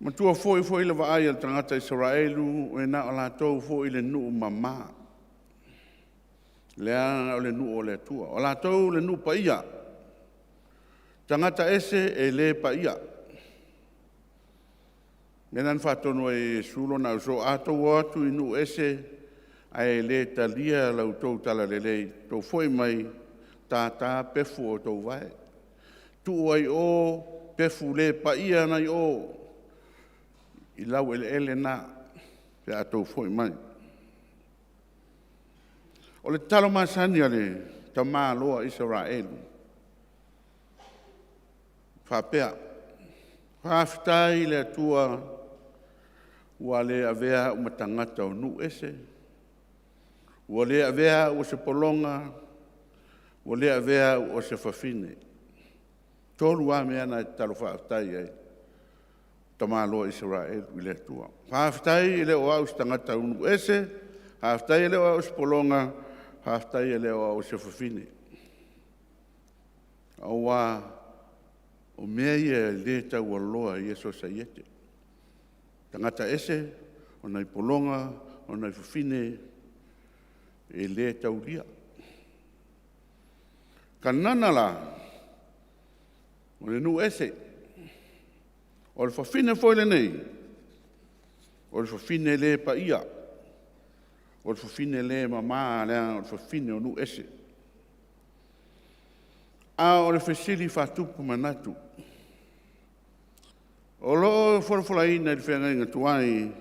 Matua foi le vaai a le tagata Isaraelu, e na o latou foi le nuu mama, leaga o le nuu o le Atua. O latou le nuu paia, tagata ese e le paia. O le mea lena na faatonu ai e Iesu lona ausoo, “A outou o atu i nuu ese ae le talia la outou talalelei, outou foi mai, tata pefu o outou vae.” Tuu ai o pefu le paia nai o i laueleele na pe a tou foi mai. O le tatalo masani a le tamaloa Isaraelu, faapea, faafetai i le Atua ua le avea au ma tagata o nuu ese, ua le avea au o se pologa, ua le avea au o se fafine. E tolu lava mea na e tatalo faafetai ai, tamaloa Isaraelu i le Atua. Faafetai e le o au o se tagata nuu ese, faafetai e le o au o se pologa, faafetai e le o au o se fafine. Aua o mea ia e le taualoa i le sosaiete. Tagata ese, o nai pologa, o nai fafine, e le taulia. Kanana la, o le nuu ese, o le fafine foi lenei, o le fafine le paia, o le fafine le mama leaga o le fafine o nuu ese. A o le fesili faatupu manatu, o lo o folafolaina i le feagaiga tuai,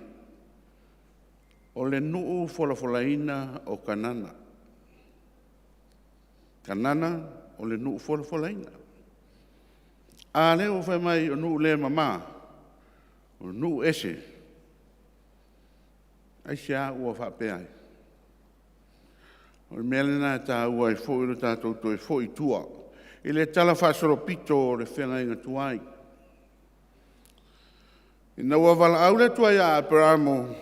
o le nuu folafolaina o Kanana. Kanana o le nuu folafolaina. A lea ua fai mai o nuu le mama, o nuu ese. Aisea ua faapea ai? O le mea lena e taua ai foi lo tatou toe foi i tua i le talafaasolopito o le feagaiga tuai. Ina ua valaau le Atua ia Aperamo,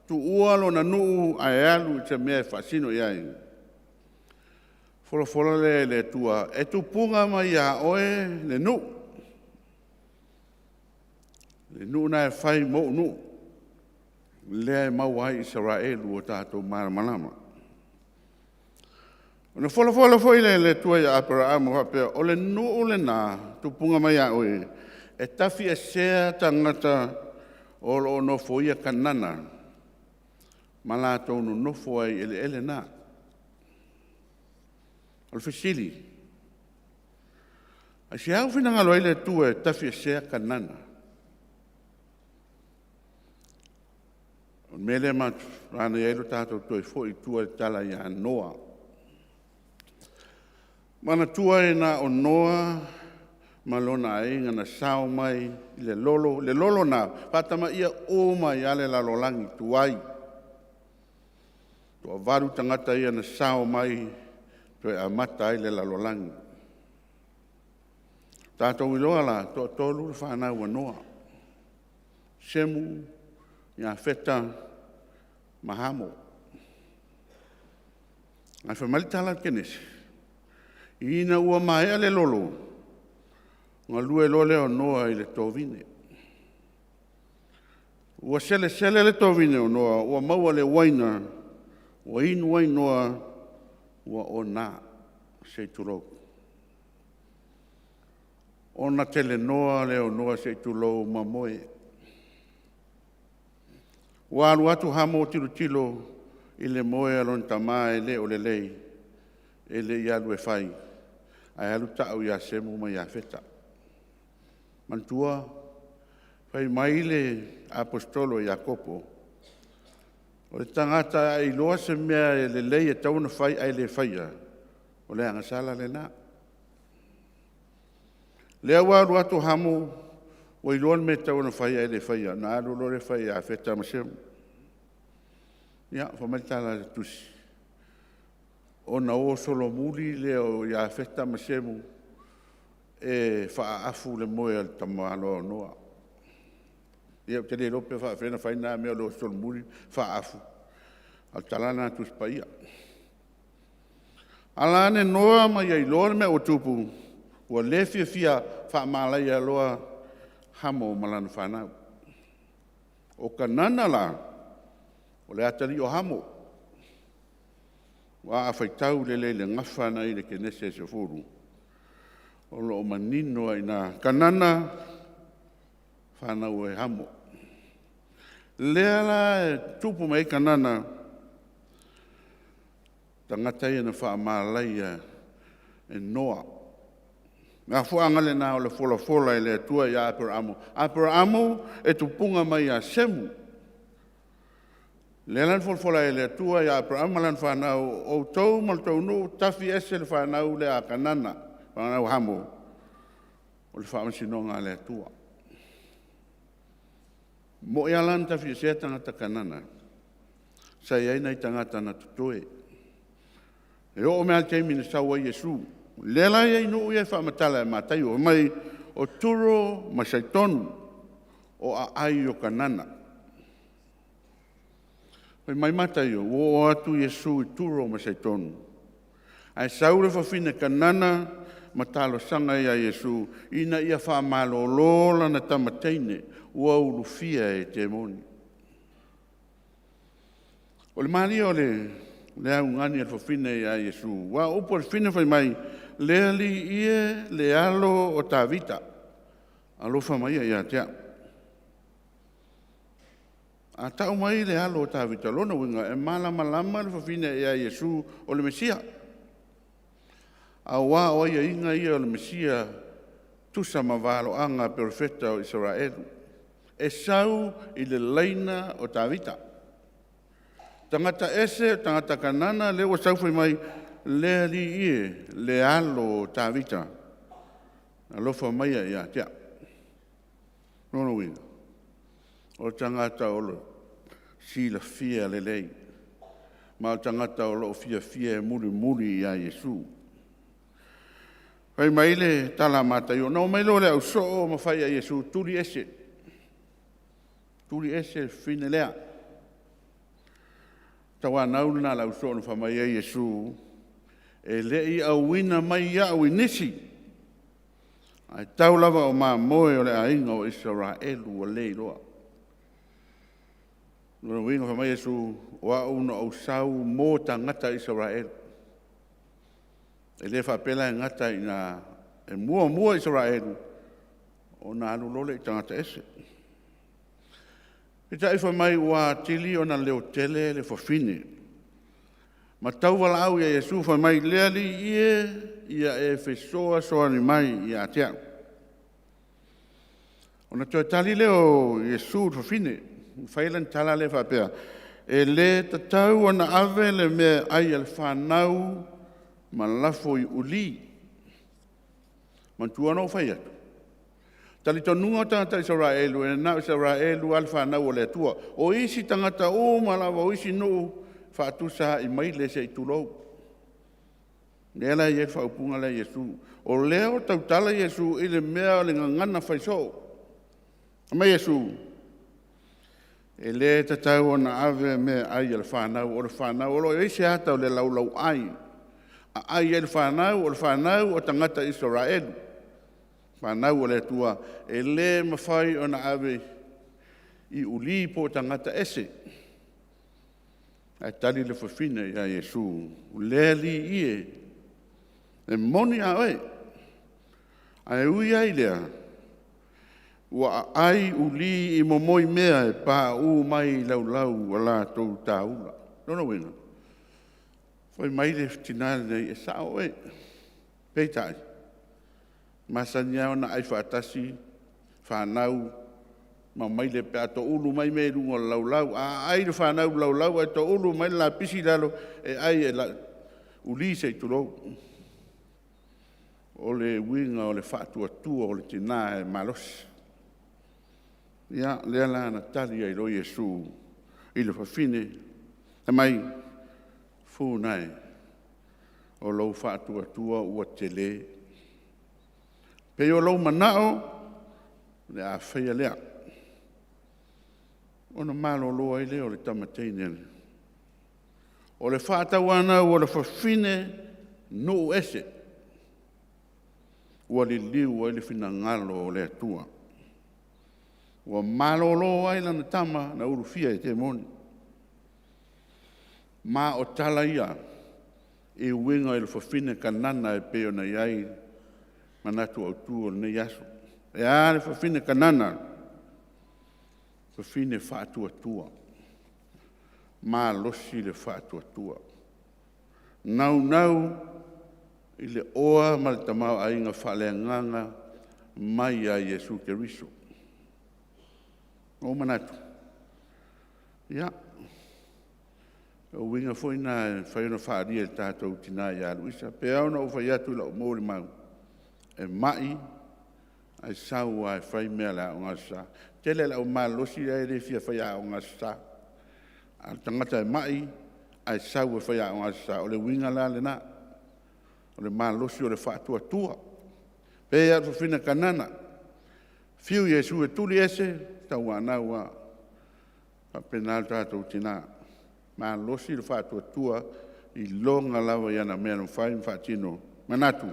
tuua lona nuu ae alu i se mea e faasino i ai, folafola lea e le Atua, e tupuga mai ia oe le nuu, le nuu lena e fai ma ou nuu, lea e maua ai Isaraelu ua tatou malamalama. Ona folafola foi lea e le Atua ia Aperamo e faapea, o le nuu lena e tupuga mai ia oe, e tafiesea tagata o lo o nofoia Kanana ma latou nonofo ai i eleele na. O le fesili, aisea ua finagalo ai le Atua e tafiesea Kanana? O le mea lea e manaia ai lo tatou toe foi i tua i le tala ia Noa. Manatua na o Noa ma lona aiga na sao mai i le lolo, le lolo na faatamaia uma ai lava le lalolagi tuai. E toavalu tagata ia na sao mai toe amata ai le lalolagi. Tatou iloa la, e toatolu le fanau a Noa, Semu, Iafeta ma Hamo. Ae fai mai le tala a le Kenese, ina ua maea le lolo, galue loa lea o Noa i le tovine. Ua selesele le tovine o Noa ua maua le uaina, ua inu ai Noa ua ona, se i tulou. Ona telenoa lea o Noa se i tulou ma moe. Ua alu atu Hamo tilotilo i le moe a lona tama e le o lelei, e le i alu e fai, ae alu tau ia Semu ma Iafeta. Manatua, fai mai le Aposetolo Iakopo, o le tagata a iloa se mea e lelei e tatau ona fai ae le faia, o le agasala lena. O lea ua alu atu Hamo ua iloa le mea e tatau ona fai ae le faia, ona alu loa lea fai ia Iafeta ma Semu. Ia, fai mai le tala a le tusi, ona o solomuli lea o Iafeta ma Semu e faaafu le moe a le tamaloa o Noa. Ia ou te le iloa pe faapefea ona fai lena mea o le o solomuli faaafu, a o le tala lava lena a le Tusi Paia. Ala ane Noa ma ia iloa le mea ua tupu, ua le fiafia, faamalaia loa Hamo ma lana fanau. O Kanana la, o le atalii o Hamo. Aua a faitau lelei i le gafa na i le Kenese 10, o lo o manino lava i ina, Kanana, fanau e Hamo. Lea la e tupu mai ai Kanana, tagata ia na faamalaia e Noa. Le afuaga lena o le folafola e le Atua ia Aperaamo. Aperaamo e tupuga mai ia Semu. Lea la na folafola ai e le Atua ia Aperaamo ma lana fanau, o outou ma le tou nuu, tafi ese le fanau lea a Kanana, fanau a Hamo, o le faamasinoga a le Atua. Mo'i lava la na tafiesea tagata Kanana, sa i ai nai tagata na totoe. E oo mai lava i le taimi na sau ai Iesu. O lea la e i ai nuu ia e faamatala e Mataio, fai mai o Turo ma Saitonu, o aai o Kanana. Fai mai Mataio, ua oo atu Iesu i Turo ma Saitonu, ae sau le fafine Kanana ma talosaga ia Iesu ina ia faamalolo lana tama teine ua ulufia e temoni. O le malie o le augani a le fafine ia Iesu, aua o upu a le fafine fai mai, “Le Alii e, le alo o Tavita, alofa maia ia te au.” A tau mai le alo o Tavita, lona uiga e malamalama le fafine ia Iesu o le Mesia, aua o aiaiga ia o le Mesia tusa ma valoaga a perofeta o Isaraelu, e sau i le laina o Tavita. Tagata ese, tagata Kanana, lea ua sau fai mai, “Le Alii e, le alo o Tavita, alofa maia ia te au.” Lona uiga, o le tagata o lo o silafia lelei, ma o le tagata o lo o fiafia e mulimuli ia Iesu. Fai mai le tala a Mataio, ona omai loa o le ausoo ma fai ia Iesu, tuli ese, tuli ese le fafine lea. Tauanau lena a le ausoo na fai mai ai Iesu, “E le i auina mai au i nisi, ae tau lava o mamoe o le aiga o Isaraelu ua le iloa.” O lona uiga fai mai Iesu, o au na ou sau mo tagata Isaraelu. E le faapea la e gata i ina, e muamua Isaraelu ona alu loa lea i tagata ese. Peitai fai mai ua atili ona leotele le fafine ma tauvalaau ia Iesu fai mai, “Le Alii e, ia e fesoasoani mai ia te au.” Ona toe tali lea o Iesu i le fafine, fai lana tala lea faapea, “E le tatau ona ave le meaai a le fanau ma lafo i ulī.” Manatua ona ou fai atu, talitonuga o tagata Isaraelu, e na o Isaraelu lava le fanau a le Atua. O isi tagata uma lava o isi nuu, faatusa lava i maile se i tulou. Lea la e i ai le faaupuga lea a Iesu. O lea ua tautala Iesu i le mea o le gagana fai soo. Fai mai Iesu, e le tatau ona ave meaai a le fanau, o le fanau, o lo o i ai se ata o le laulauai, a ai e le fanau, o le fanau o tagata Isaraelu, fanau a le Atua, e le mafai ona ave i ulī po o tagata ese. Ae tali le fafine ia Iesu, “Le Alii e, e moni a oe, ae ui lava i lea, ua aai ulī i momoimea e pauu mai i laulau a latou taula.” O lona uiga, fai mai le tina lenei, e sao oe, peitai, e masani lava ona ai faatasi fanau ma maile pe a toulu mai mea i luga o le laulau. A aai le fanau i le laulau ae toulu mai le lapisi i lalo, e ai e ulī se i tulou. O le uiga o le faatuatua o le tina e malosi. Ia, lea la na tali ai loa Iesu i le fafine, fai mai, “Funa e, o lou faatuatua ua tele. Pei o lou manao, o le a faia lea.” Ona malolo ai lea o le tama teine. O le faatauanau a le fafine nuu ese, ua liliu ai le finagalo o le Atua, ua malolo ai lana tama na ulufia e temoni. Ma o tala ia e uiga i le fafine Kanana e pei ona i ai manatu autu o lenei aso. E a le fafine Kanana? Fafine faatuatua, malosi le faatuatua, naunau i le oa ma le tamaoaiga faaleagaga mai ia Iesu Keriso. Ua ou manatu, ia, o uiga foi na e mafai ona faaalia e le tatou tina ia Luisa. E pei lava ona ou fai atu i lau molimau, e mai ae sau lava e fai mea a le Aoga Aso Sa. E tele lava le au malolosi ae le fia fai Aoga Aso Sa, a o le tagata e mai ae sau e fai Aoga Aso Sa, o le uiga la lena, o le malosi o le faatuatua. E pei lava o le fafine Kanana, fiu Iesu e tuli ese, tauanau lava. E faapena le tatou tina, malosi le faatuatua, iloga lava i ana mea na fai ma faatino. E manatu,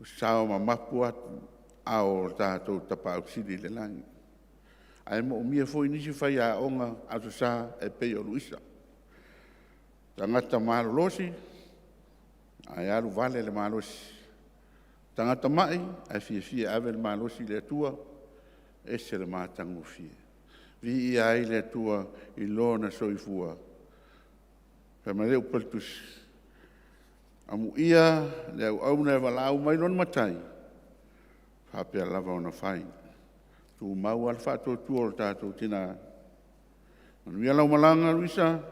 ua sao ma mapu aao o le tatou Tapaau Sili i le lagi. Ae moomia foi nisi faiaoga Aso Sa e pei o Luisa, tagata malolosi ae alu vale le malosi, tagata mai ae fiafia e ave le malosi i le Atua. E ese le matagofie. Viia ai le Atua i Lona soifua. Fai mai le upu a le Tusi, “Amuia le auauna e valaau mai lona Matai, e faapea lava ona fai.” Tumau lava le faatuatua o le tatou tina. Manuia lau malaga Luisa,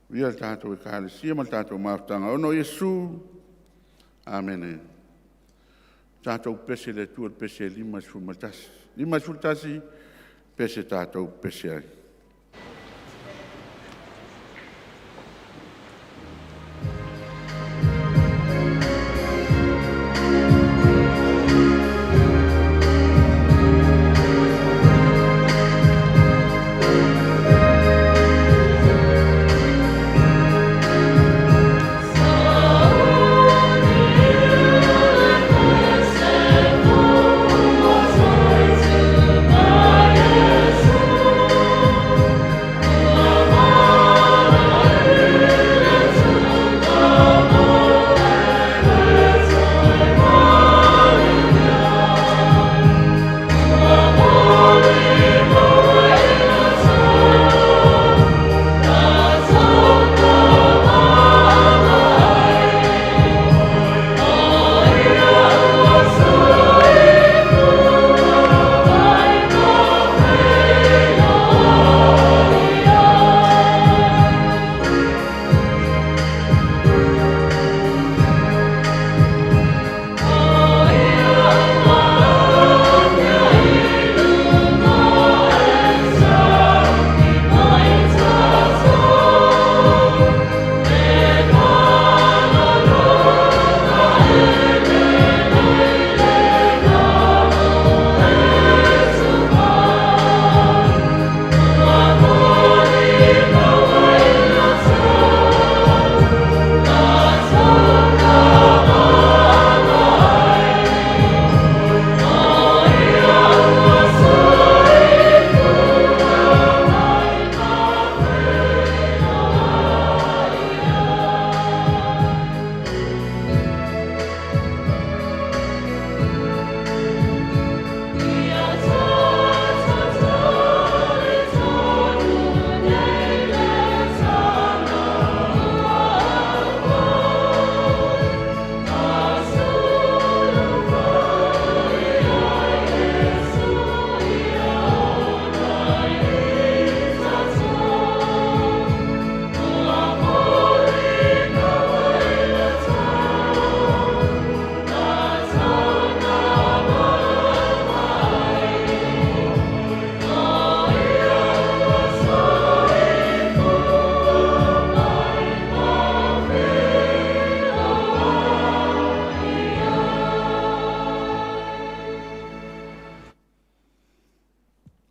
manuia le tatou Ekalesia ma le tatou mafutaga e ono o Iesu. Amene. Tatou pepese i le Atua i le pese e 51. 51, pese tatou pepese ai.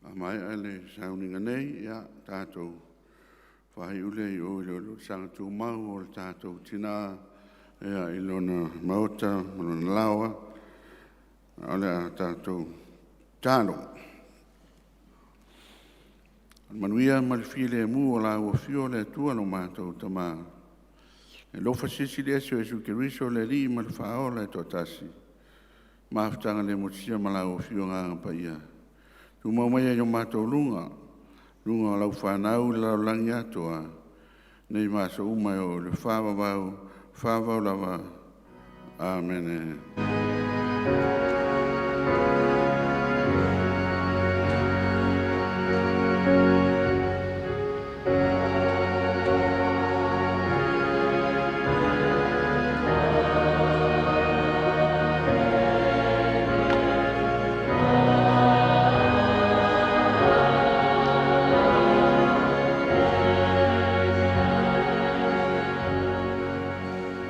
A maea le sauniga nei, ia tatou faaiu lea i o i le oliolisaga tumau o le tatou tina i lona maota ma lona laoa. A o le a tatou tatalo. Manuia ma le filemu o lau Afio le Atua lo matou Tama, le alofa Silisili Ese o Iesu Keriso o le Alii ma le Faaola e toatasi, mafutaga le motusia ma lau Afio Agaga Paia, tumau mai ai o matou luga, luga o lau fanau i le lalolagi atoa, nei ma aso uma e oo i le faavavau. faavavau lava. Amene.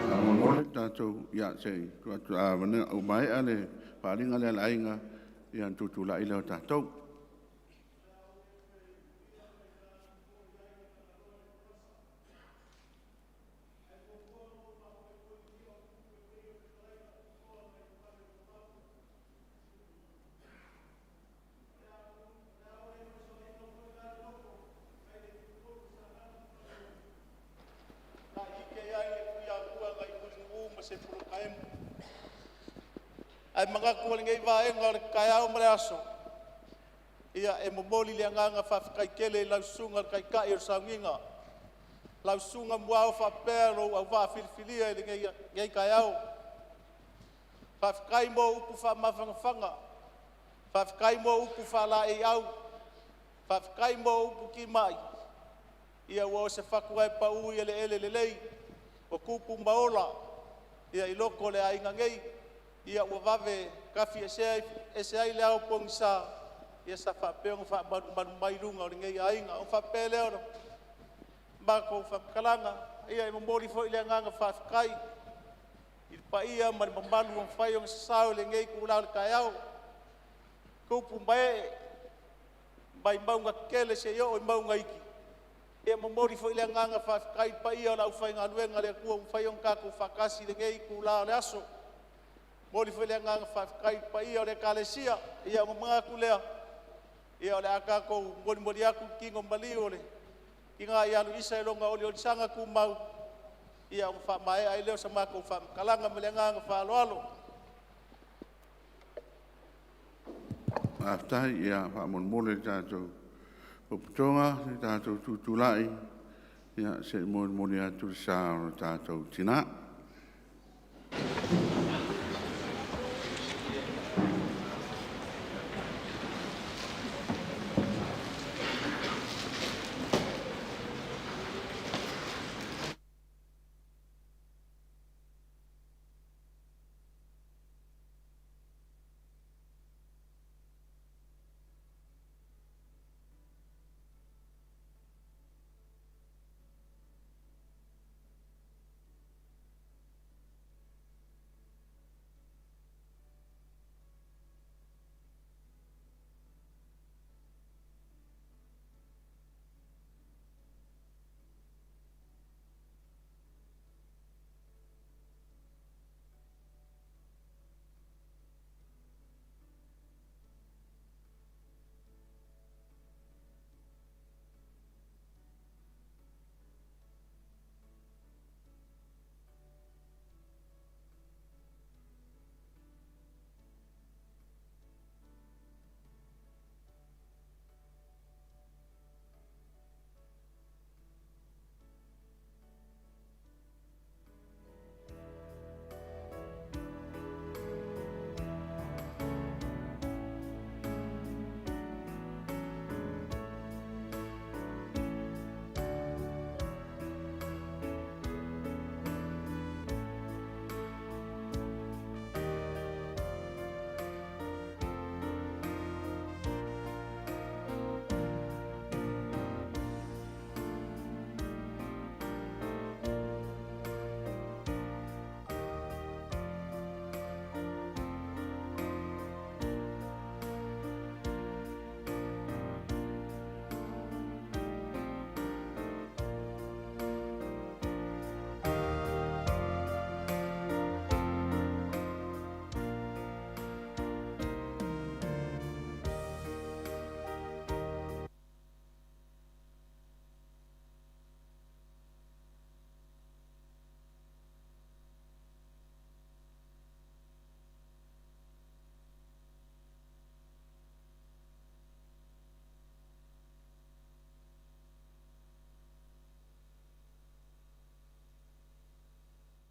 Faamolemole tatou ia se i tuu atu ua maea le faaaliga lea a le aiga ia ona tutulai lea o tatou. Ae manatu o lenei vaega o le taeao ma le aso, ia e momoli le agaga faafetai tele i lau Susuga i le Taitai o le Sauniga, lau Susuga Muao faapea lou auvaa filifilia i lenei taeao. Faafetai mo upu faamafanafana, faafetai mo upu faalaeiau, faafetai mo upu timai, ia ua o se fatu lava e pau i eleele lelei, ua tupu ma ola i loko o le aiga nei. Ia ua vave tafiese ai le ao pogisa, ia sa faapea ona faamalumalu mai luga o lenei aiga. Ona faapea lea o le matou faamatalaga, ia e momoli foi le agaga faafetai i le paia ma le mamalu ua mafai ona sasao i lenei itula o le taeao, tupu ma ee mai mauga tetele seia oo i mauga iti. E momoli foi le agaga faafetai i le paia o le aufaigaluega a le Atua ua mafai ona tatou faatasi i lenei itula o le aso. E momoli foi le agaga faafetai i le paia o le Ekalesia. Ia ona manatu lea, ia o le a tatou molimoli atu le tino maliu o le tina ia Luisa i lona oliolisaga tumau, ia ona faamaea ai lea o sa matou faamatalaga. Ma le agaga faaaloalo. Faafetai. Ia, faamolemole le tatou potopotoga se i tatou tutulai se i molimoli atu le sa o le tatou Tina.